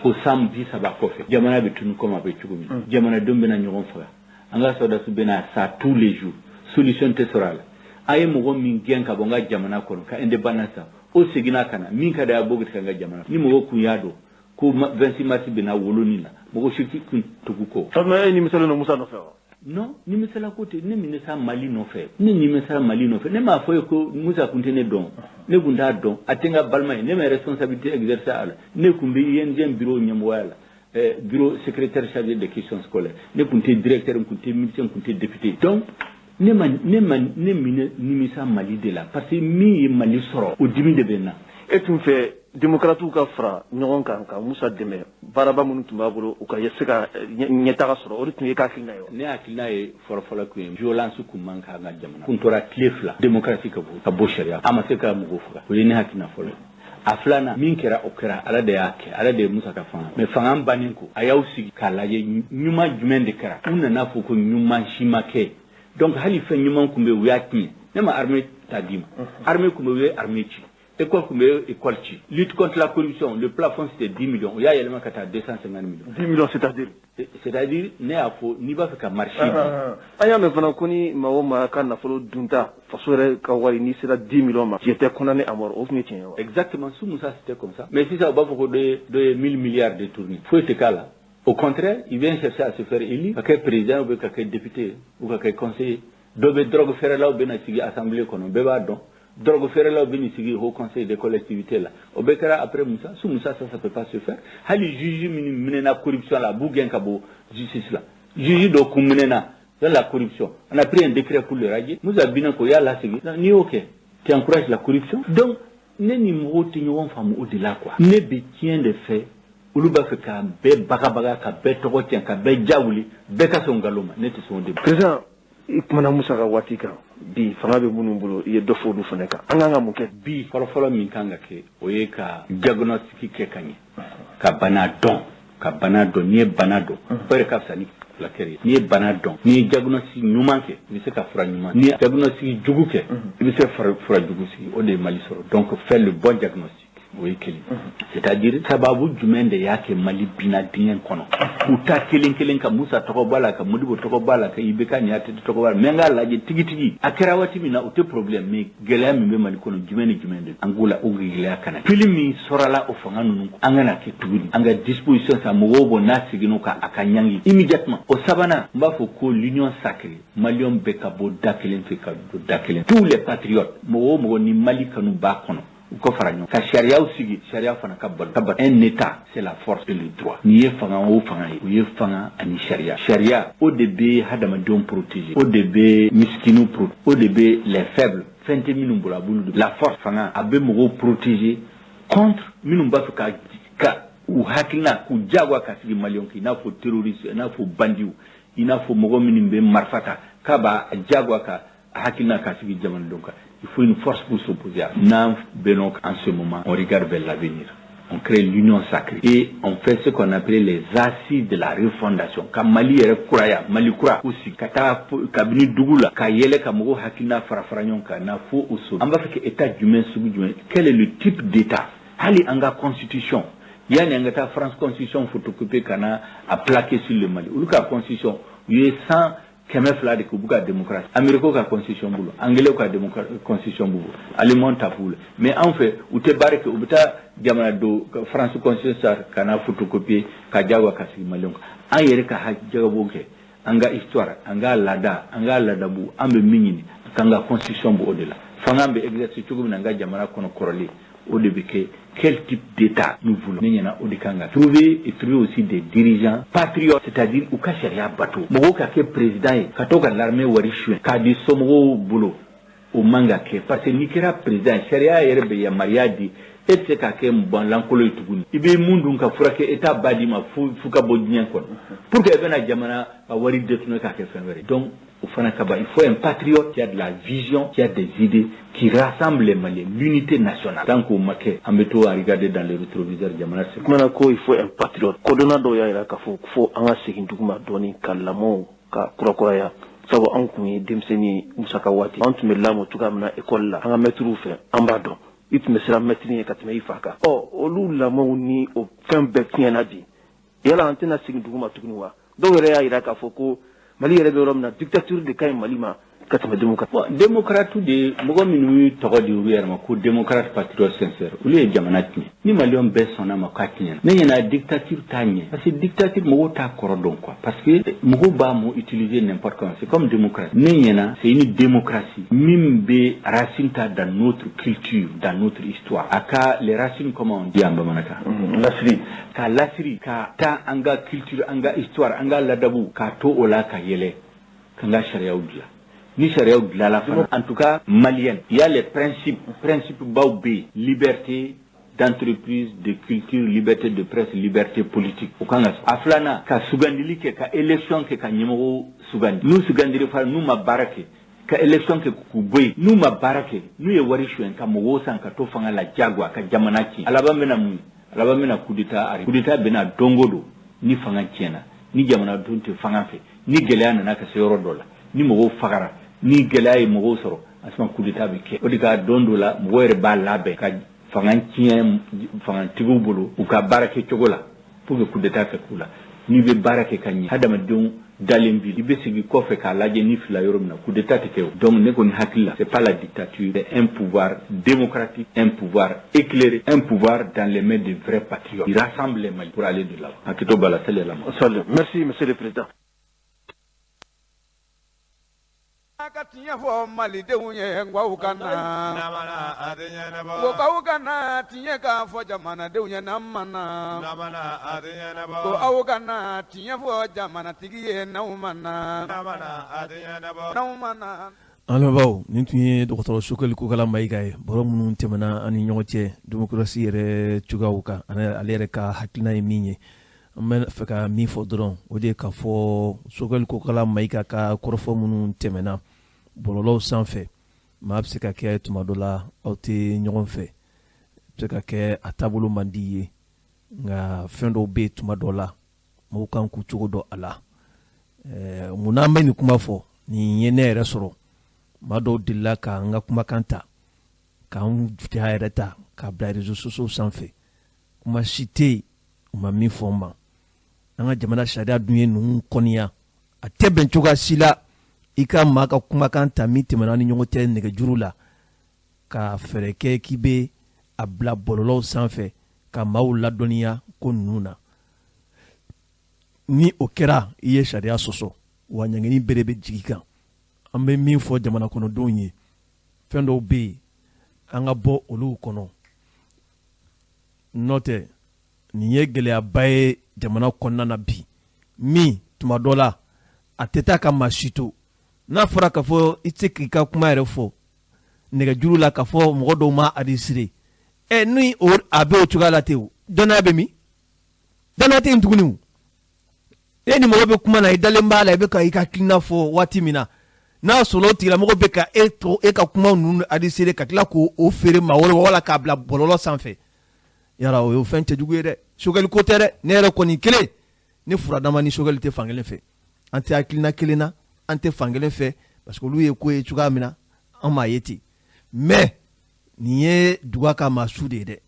ko san 30 kɔfɛ jamana bɛ tunu comme a bɛ cogo min, jamanadenw bɛna ɲɔgɔn faga, an ka sɔrɔdasiw bɛna sa tous les jours, solution tɛ sɔrɔ a la. A ye mɔgɔ min gɛn ka bɔ n ka jamana kɔnɔ ka indépendance ta, o seginna ka na, min ka di a b'o tigɛ n ka jamana. Ni mɔgɔ kun y'a dɔn ko 26 mars bɛna woloni la, mɔgɔ si kun tugu kɔ.
Mais e nimisalen don Musa nɔfɛ wa?
Non, nimisala ko tɛ. Ne nimisa Mali nɔfɛ, ne nimisala Mali nɔfɛ. Ne m'a fɔ ye ko Musa kun tɛ ne dɔn, ne kun t'a dɔn, a tɛ n ka balima ye. Ne ma responsabilité exercer a la. Ne kun bɛ UNGM bureau ɲɛmɔgɔya la, bureau secrétaire chargé des questions scolaires. Ne kun tɛ directeur, n kun tɛ ministre, n kun tɛ député. Donc ne ma ne ma ne minɛ nimisa Mali de la, parce que min ye Mali sɔrɔ, o dimi de bɛ n na.
E tun fɛ démocrates ka fara ɲɔgɔn kan ka Musa dɛmɛ, baaraba minnu tun b'a bolo, u ka se ka ɲɛtaga sɔrɔ, o de tun ye ka hakilina ye wa?
Ne hakilina ye fɔlɔfɔlɔ kun ye violence kun man kan ka jamana kun tora tile 2, démocratie ka bɔ sariya, a ma se ka mɔgɔw faga. O ye ne hakilina fɔlɔ ye. A filanan, min kɛra, o kɛra, Ala de y'a kɛ, Ala de ye Musa ka fanga. Mais fanga bannen ko, a y'aw sigi k'a lajɛ, ɲuman jumɛn de kɛra? U nana fɔ ko ɲuman si ma kɛ. Donc hali fɛn ɲuman kun bɛ, u y'a tiɲɛ. Ne ma armée ta d'i ma, armée kun bɛ, u ye armée ci, école kun bɛ, école ci. Lutte contre la corruption, le plafond c'était 10 millions, u y'a yɛlɛma ka taa 250 millions.
10 millions, c'est-à-dire?
C'est-à-dire ne y'a fɔ n'i b'a fɛ ka marché.
An y'a mɛn fana ko ni maa o maa ka nafolo dunta, faso yɛrɛ ka wari, n'i sera 10 millions ma, tu étais condamné à mort, o tun ye tiɲɛ ye wa?
Exactement, sous Moussa c'était comme ça. Mais sisan u b'a fɔ ko dɔ ye 1000 milliards détournés, foyi tɛ k'a la. Au contraire, il vient chercher à se faire élire, ka kɛ président ou bien ka kɛ député ou ka kɛ conseiller. Dɔ bɛ drogue feerelaw bɛ na sigi assemblée kɔnɔ, bɛɛ b'a dɔn. Drogue feerelaw bɛ nin sigi haut conseil des collectivités la, o bɛɛ kɛra après Moussa. Sous Moussa, ça peut pas se faire. Hali juge minnu minɛna corruption la, a b'u gɛn ka bɔ justice la. Juge dɔ kun minɛna dans la corruption, on a pris un décret pour le radier. Moussa binna ko y'a lasegin. N'i y'o kɛ, tu encourages la corruption. Donc ne ni mɔgɔw tɛ ɲɔgɔn faamu o de la quoi. Ne bɛ tiɲɛ de fɛ, olu b'a fɛ ka bɛɛ bagabaga, ka bɛɛ tɔgɔ tiɲɛ, ka bɛɛ ja wuli, bɛɛ ka sɔn nkalon ma. Ne tɛ sɔn o de ma.
Président, i kumana Musa ka waati kan, bi fanga bɛ minnu bolo, i ye dɔ fɔ olu fana kan. An kan ka mun kɛ?
Bi, fɔlɔfɔlɔ min kan ka kɛ, o ye ka diagnostic kɛ ka ɲɛ, ka bana dɔn, ka bana dɔn. N'i ye bana dɔn, o yɛrɛ ka fisa ni furakɛli ye. N'i ye bana dɔn, n'i ye diagnostic ɲuman kɛ, i bɛ se ka fura ɲuman. N'i ye diagnostic jugu kɛ, i bɛ se ka fura jugu sigi. O de ye Mali sɔrɔ. Donc faire le bon diagnostic, o ye kelen. C'est-à-dire sababu jumɛn de y'a kɛ Mali binna dingɛ kɔnɔ? U ta kelen kelen, ka Musa tɔgɔ b'a la, ka Modibo tɔgɔ b'a la, ka IBK ni ATT tɔgɔ b'a la, mais an k'a lajɛ tigitigi a kɛra waati min na, o tɛ problème. Mais gɛlɛya min bɛ Mali kɔnɔ, jumɛn ni jumɛn de an k'o la, o gɛlɛya kana fili min sɔrɔla o fanga ninnu, an kana kɛ tuguni. An ka disposition sa, mɔgɔw bɔ n'a seginn'o kan, a ka ɲangi immédiatement. O sabanan, n b'a fɔ ko l'union sacrée, maliyɛnw bɛɛ ka bɔ da kelen fɛ ka don da kelen, tous les patriotes, mɔgɔ o mɔgɔ ni Mali kanu b'a kɔnɔ, u ka fara ɲɔgɔn ka sariyaw sigi, sariya fana ka balo ka bato. Un état, c'est la force et le droit. N'i ye fanga o fanga ye, o ye fanga ani sariya. Sariya o de bɛ hadamadenw protéger, o de bɛ miskiniw protéger, o de bɛ les faibles, fɛn tɛ minnu bolo, a b'olu. La force, fanga, a bɛ mɔgɔw protéger contre minnu b'a fɛ ka u hakilina k'u diyagoya ka sigi maliyɛnw kan, i n'a fɔ terroriste, i n'a fɔ bandiw, i n'a fɔ mɔgɔ minnu bɛ marifa ta k'a b'a diyagoya ka hakilina ka sigi jamanadenw kan. Il faut une force pour s'opposer. N'an bɛnn'o en ce moment, on regarde vers l'avenir. On crée l'union sacrée et on fait ce qu'on appelle les assises de la refondation. Ka Mali yɛrɛ kuraya, Mali kura ko sigi ka taa kabini dugu la ka yɛlɛ, ka mɔgɔw hakilina fara fara ɲɔgɔn kan na fo o so. An b'a fɛ ka état jumɛn, sugu jumɛn? Quel est le type d'état? Hali an ka constitution, yanni an ka taa France constitution photocopier ka na a plaquer sur le Mali, olu ka constitution, u ye 200 de kɛ, u b'u ka démocratie. Amérique ka constitution b'u bolo, anglais ka constitution b'u bolo, allemand ta b'u bolo. Mais anw fɛ, u tɛ baara kɛ, u bɛ taa jamana do France constitution ka na photocopier ka diyagoya ka sigi maliyɛnw kan. An yɛrɛ ka jagabɔ kɛ, an ka histoire, an ka laada, an ka ladabu, an bɛ min ɲini k'an ka constitution b'o de la. Fanga bɛ exercer cogo min na an ka jamana kɔnɔ kɔrɔlen, O de bɛ kɛ quel type d'État nous voulons. Ne ɲɛna o de kan ka trouver et trouver aussi des dirigeants patriotes, c'est-à-dire u ka sariya bato. Mɔgɔw ka kɛ président ye ka to ka l'armée wari suɲɛ k'a di somɔgɔw bolo, o man ka kɛ, parce que n'i kɛra président ye, sariya yɛrɛ bɛ yamaruya di, e tɛ se ka kɛ mɔgɔlankolon ye tuguni. I bɛ mun dun ka furakɛ, État b'a d'i ma fo ka bɔ diɲɛ kɔnɔ pour que i bɛna jamana ka wari détourner k'a kɛ fɛn wɛrɛ. Donc o fana ka ban. Il faut un patriote qui a de la vision, qui a des idées, qui rassemble les Maliens, l'unité nationale. Tant qu'o ma kɛ, an bɛ to à regarder dans les rétroviseurs, jamana se.
Kumana ko il faut un patriote, kodɔnna dɔw y'a jira k'a fɔ fo an ka segin dugu ma dɔɔni ka lamɔw ka kurakuraya, sabu anw kun ye denmisɛnnin Musa ka waati, an tun bɛ lamɔ cogoya min na école la, an ka mɛtiriw fɛ, an b'a dɔn i tun bɛ siran mɛtiri ye ka tɛmɛ i fa kan. Ɔ olu lamɔw ni o fɛn bɛɛ tiɲɛna bi, yala an tɛna segin dugu ma tuguni wa? Dɔw yɛrɛ y'a jira k'a fɔ ko Mali yɛrɛ bɛ yɔrɔ min na, dictature de ka ɲi Mali ma ka tɛmɛ démocrate.
Bon, démocrate de, mɔgɔ minnu y'u tɔgɔ di olu yɛrɛ ma ko démocrate patriote sincère, olu ye jamana tiɲɛ. Ni Maliyɛnw bɛɛ sɔnna ma k'a tiɲɛna, ne ɲɛna dictature t'a ɲɛ, parce que dictature mɔgɔw t'a kɔrɔ dɔn quoi, parce que mɔgɔw b'a mot utiliser n'importe comment. C'est comme démocratie, ne ɲɛna c'est une démocratie min bɛ racine ta dans notre culture, dans notre histoire, a ka les racines, comment on dit en bamanankan?
Lasiri.
Ka lasiri ka taa an ka culture, an ka histoire, an ka ladabu, k'a to o la ka yɛlɛ k'an ka sariyaw dilan. Ni sariyaw dilanla fana, en tout cas malienne, il y a les principes, principes baw bɛ yen: liberté d'entreprise, de culture, liberté de presse, liberté politique. O kan ka a filanan ka sugandili kɛ, ka élection kɛ, ka ɲɛmɔgɔw sugandi. N'u sugandira fana, n'u ma baara kɛ, ka élection kɛ k'u bɔ yen. N'u ma baara kɛ, n'u ye wari suɲɛ ka mɔgɔw san ka to fanga la diyagoya ka jamana tiɲɛ, a laban bɛna mun ye? A laban bɛna coup d'état arriver. Coup d'état bɛna don o don ni fanga tiɲɛna, ni jamanadenw tɛ fanga fɛ, ni gɛlɛya nana ka se yɔrɔ dɔ la, ni mɔgɔw fagara, ni gɛlɛya ye mɔgɔw sɔrɔ, a suma coup d'état bɛ kɛ. O de ka don dɔ la, mɔgɔw yɛrɛ b'a labɛn ka fanga tiɲɛ fangatigiw bolo u ka baara kɛ cogo la pour que coup d'état kɛ k'u la. N'i bɛ baara kɛ ka ɲɛ, hadamadenw dalen bi, i bɛ segin kɔfɛ k'a lajɛ ni fila yɔrɔ min na, coup d'état tɛ kɛ o. Donc ne kɔni hakili la, c'est pas la dictature, c'est un pouvoir démocratique, un pouvoir éclairé, un pouvoir dans les mains de vrais patriotes qui rassemble les Maliens pour aller de l'avant. Hakɛto b'a la, sali ala ma.
Merci, monsieur le président.
Ka tiɲɛ fɔ Malidenw ye, nkaw ka na, ko aw ka na tiɲɛ k'a fɔ jamanadenw ye, n'an ma na, ko aw ka na tiɲɛ fɔ jamanatigi ye, n'aw ma na, n'aw ma na.
An lamɛnbaaw, nin tun ye dɔgɔtɔrɔ Sogɛli Kokala Mayiga ye. Baro minnu tɛmɛna an ni ɲɔgɔn cɛ démocratie yɛrɛ cogoyaw kan, ale yɛrɛ ka hakilina ye min ye, an bɛ fɛ ka min fɔ dɔrɔn, o de ye k'a fɔ Sogɛli Kokala Mayiga ka kɔrɔfɔ minnu tɛmɛna bɔlɔlɔw sanfɛ, maa bɛ se ka kɛ tuma dɔ la aw tɛ ɲɔgɔn fɛ, bɛ se ka kɛ a taabolo man di ye, nka fɛn dɔw bɛ yen tuma dɔ la mɔgɔw kan k'u cogo dɔn a la. Munna an bɛ nin kuma fɔ? Nin ye ne yɛrɛ sɔrɔ, maa dɔw delila k'an ka kumakan ta, k'an ja yɛrɛ ta k'a bila réseaux sociaux sanfɛ, kuma si tɛ yen u ma min fɔ n ma. An ka jamana sariya dun ye ninnu kɔniya, a tɛ bɛn cogoya si la i ka maa ka kumakan ta min tɛmɛna ni ɲɔgɔn cɛ nɛgɛjuru la, ka fɛɛrɛ kɛ k'i bɛ a bila bɔlɔlɔw sanfɛ ka maaw ladɔnniya ko ninnu na. Ni o kɛra, i ye sariya sɔsɔ, wa ɲangini bere bɛ jigin kan. An bɛ min fɔ jamana kɔnɔdenw ye, fɛn dɔw bɛ yen an ka bɔ olu kɔnɔ, n'o tɛ nin ye gɛlɛyaba ye jamana kɔnɔna na bi, min tuma dɔ la a tɛ taa ka maa si to. N'a fɔra k'a fɔ i tɛ se k'i ka kuma yɛrɛ fɔ nɛgɛjuru la k'a fɔ mɔgɔ dɔw ma enregistré, ɛ ni a bɛ o cogoya la ten, o dɔnniya bɛ min? Dɔnniya tɛ yen tuguni o. E ni mɔgɔ bɛ kuma na, i dalen b'a la, i bɛ ka i ka hakilina fɔ waati min na, n'a sɔrɔ o tigilamɔgɔ bɛ ka e to e ka kuma ninnu enregistré ka tila k'o feere maa wɛrɛ wala k'a bila bɔlɔlɔ sanfɛ, yala o ye fɛn cɛjugu ye dɛ. Sogɛli ko tɛ dɛ, ne yɛrɛ kɔni kelen, ne furadama ni Sogɛli tɛ fankelen fɛ, an tɛ hakilina kelen na, an tɛ fankelen fɛ, parce que olu ye ko ye cogoya min na, an m'a ye ten. Mais nin ye duga ka maa su de ye dɛ,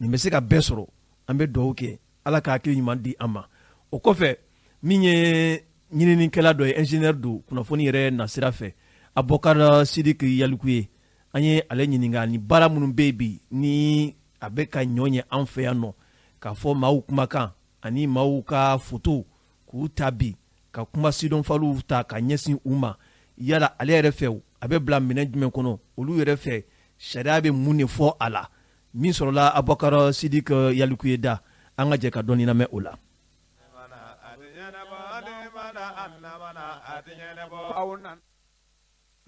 nin bɛ se ka bɛɛ sɔrɔ. An bɛ dugawu kɛ Ala ka hakili ɲuman di an ma. O kɔfɛ, min ye ɲininikɛla dɔ ye, ingénieur don kunnafoni yɛrɛ nasira fɛ, Abubakar Sidiki Yaliku ye, an ye ale ɲininka ni baara minnu bɛ yen bi ni a bɛ ka ɲɔ ɲɛ an fɛ yan nɔ, k'a fɔ maaw kumakan ani maaw ka foto k'u ta bi ka kuma sidɔnfaliw ta ka ɲɛsin u ma, yala ale yɛrɛ fɛ a bɛ bila minɛn jumɛn kɔnɔ, olu yɛrɛ fɛ sariya bɛ mun de fɔ a la? Min sɔrɔla Abubakar Sidik Yalikuye da, an ka jɛ ka dɔɔni lamɛn o la.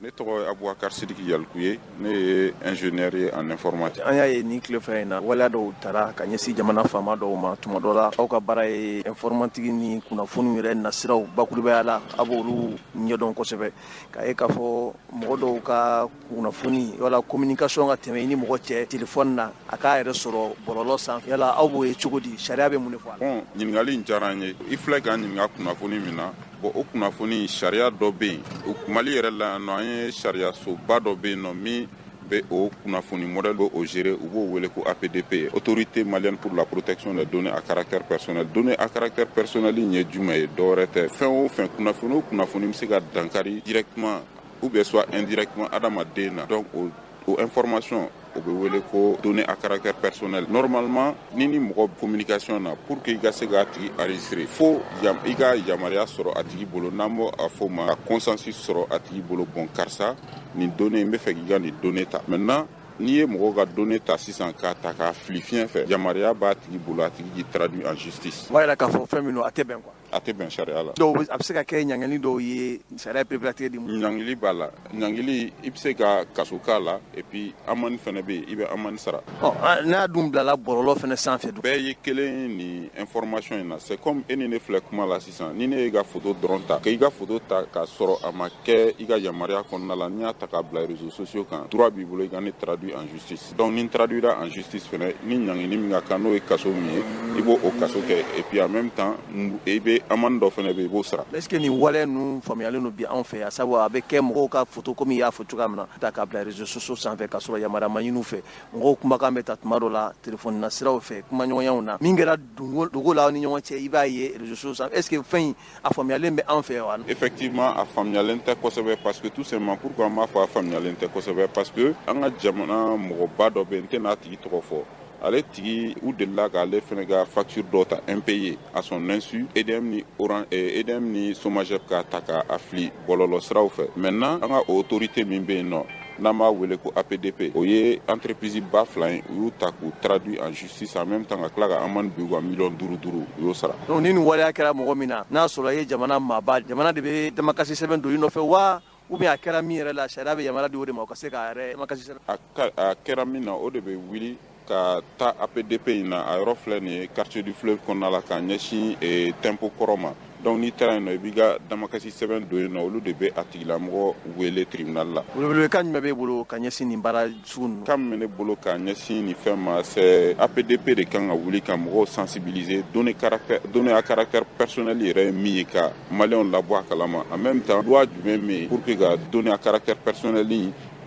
Ne tɔgɔ ye Abubakar Sidiki Yalikuye, ne ye ingénieur ye en informatique.
An y'a ye nin tile fila in na, waleya dɔw tara ka ɲɛsin jamana faama dɔw ma. Tuma dɔ la, aw ka baara ye informatique ni kunnafoniw yɛrɛ nasiraw bakurubaya la, a b'olu ɲɛdɔn kosɛbɛ. K'a ye k'a fɔ mɔgɔ dɔw ka kunnafoni wala communication ka tɛmɛ i ni mɔgɔ cɛ téléphone na, a k'a yɛrɛ sɔrɔ bɔlɔlɔ sanfɛ. Yala aw b'o ye cogo di? Sariya bɛ mun de fɔ a la?
Bon, ɲininkali in diyara n ye. I filɛ ka n ɲininka kunnafoni min na, bon, o kunnafoni sariya dɔ bɛ yen Mali yɛrɛ la yan nɔ. An ye sariyasoba dɔ bɛ yen nɔ min bɛ o kunnafoni modèle bɛ o gérer, u b'o wele ko APDP, Autorité malienne pour la protection des données à caractère personnel. Données à caractère personnel in ye jumɛn ye? Dɔwɛrɛ tɛ, fɛn o fɛn, kunnafoni o kunnafoni bɛ se ka dankari directement ou bien soit indirectement adamaden na. Donc o information, o bɛ wele ko données à caractère personnel. Normalement, ni mɔgɔ communication na, pour que i ka se k'a tigi enregistrer, fo i ka yamaruya sɔrɔ a tigi bolo, n'an b'o a fɔ o ma ka consensus sɔrɔ a tigi bolo. Bon, karisa, nin donnée, n bɛ fɛ k'i ka nin donnée ta. Maintenant, n'i ye mɔgɔw ka donnée ta sisan k'a ta k'a fili fiɲɛ fɛ, yamaruya b'a tigi bolo, a tigi k'i traduit en justice.
O b'a yira k'a fɔ fɛn min don, a tɛ bɛn quoi.
A tɛ bɛn sariya la.
Dɔw a bɛ se ka kɛ ɲangili dɔw ye, sariya pereperelatigɛ di.
Ɲangili b'a la. Ɲangili, i bɛ se ka kaso k'a la, et puis amende fana bɛ yen, i bɛ amende sara.
Ɔ, n'a dun bilala bɔlɔlɔ fana sanfɛ dun?
Bɛɛ ye kelen nin information in na. C'est comme e ni ne filɛ kuma la sisan, ni ne y'i ka photo dɔrɔn ta, k'i ka photo ta k'a sɔrɔ a ma kɛ i ka yamaruya kɔnɔna la, n'i y'a ta k'a bila réseaux sociaux kan, droit b'i bolo i ka ne traduit en justice. Donc ni traduira en justice fana, ni ɲangili min ka kan, n'o ye kaso min ye, i b'o o kaso kɛ, et puis en même temps i bɛ amende dɔ fana bɛ yen, i b'o sara.
Est ce que nin waleya ninnu faamuyalen don bi anw fɛ yan? Sabu a bɛ kɛ mɔgɔw ka photo, komi i y'a fɔ cogoya min na, ta k'a bila réseaux sociaux sanfɛ k'a sɔrɔ yamaruya ma ɲini u fɛ. Mɔgɔw kumakan bɛ ta tuma dɔ la téléphone na siraw fɛ, kumaɲɔgɔnyaw na, min kɛra dogo la aw ni ɲɔgɔn cɛ, i b'a ye réseaux sociaux sanfɛ. Est ce que fɛn in a faamuyalen bɛ anw fɛ yan wa?
Effectivement, a faamuyalen tɛ kosɛbɛ, parce que tout simplement, pourquoi an b'a fɔ a faamuyalen tɛ kosɛbɛ? Parce que an ka jamana mɔgɔba dɔ bɛ yen, n tɛ n'a tigi tɔgɔ fɔ, ale tigi u delila k'ale fana ka facture dɔ ta impayé à son insu, EDM ni Orange, EDM ni Somagep, k'a ta k'a fili bɔlɔlɔ siraw fɛ. Maintenant, an ka autorité min bɛ yen nɔ, n'an b'a wele ko APDP, o ye entreprise ba fila ye, u y'u ta k'u traduit en justice, en même temps ka tila ka amende bin u kan, miliyɔn 5 5, u y'o sara.
Donc ni nin waleya kɛra mɔgɔ min na, n'a sɔrɔ i ye jamana maaba, jamana de bɛ damakasi sɛbɛn don i nɔfɛ wa, ou bien a kɛra min yɛrɛ la, sariya bɛ yamaruya di o de ma, o ka se k'a yɛrɛ damakasi sɛbɛn?
A kɛra min na, o de bɛ wuli ka taa APDP in na. A yɔrɔ filɛ nin ye quartier du fleuve kɔnɔna la, k'a ɲɛsin tempo kɔrɔ ma. Donc n'i taara yen nɔ, i b'i ka damakasi sɛbɛn don yen nɔ, olu de bɛ a tigilamɔgɔ wele tribunal la.
Welewelekan jumɛn b'e bolo ka ɲɛsin nin baara sugu ninnu?
Kan min bɛ ne bolo ka ɲɛsin nin fɛn ma, c'est APDP de kan ka wuli ka mɔgɔw sensibiliser données caractère, données à caractère personnel yɛrɛ ye min ye, ka maliyɛnw labɔ a kalama. En même temps, loi jumɛn bɛ yen pour que ka données à caractère personnel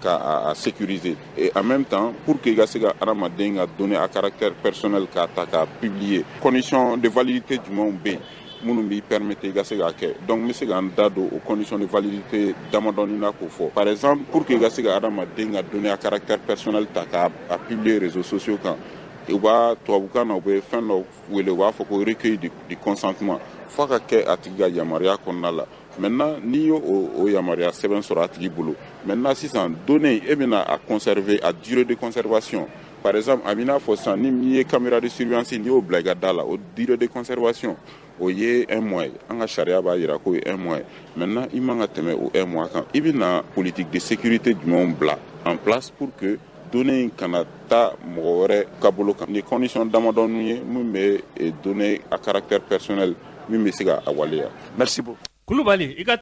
ka a sécuriser, et en même temps pour que i ka se ka hadamaden ka données à caractère personnel k'a ta k'a publier, condition de validité jumɛnw bɛ yen minnu b'i permettre i ka se k'a kɛ? Donc n bɛ se ka n da don o condition de validité damadɔni na k'o fɔ. Par exemple, pour que i ka se ka hadamaden ka données à caractère personnel ta k'a publier réseaux sociaux kan, u b'a tubabukan na, u bɛ fɛn dɔ wele, u b'a fɔ ko recueil du consentement, f'a ka kɛ a tigi ka yamaruya kɔnɔna la. Maintenant, n'i y'o o yamaruya sɛbɛn sɔrɔ a tigi bolo, maintenant sisan données, e bɛna a conserver, a durée de conservation. Par exemple, a b'i n'a fɔ sisan ni ye caméra de surveillance, n'i y'o bila i ka da la, o durée de conservation, o ye un mois ye. An ka sariya b'a jira k'o ye un mois ye. Maintenant, i man ka tɛmɛ o un mois kan. I bɛna politique de sécurité jumɛnw bila en place pour que données in kana taa mɔgɔ wɛrɛ ka bolo kan? Ni condition damadɔni ye min bɛ données à caractère personnel, min bɛ se ka a waleya.
Merci beaucoup.
Kulubali i ka.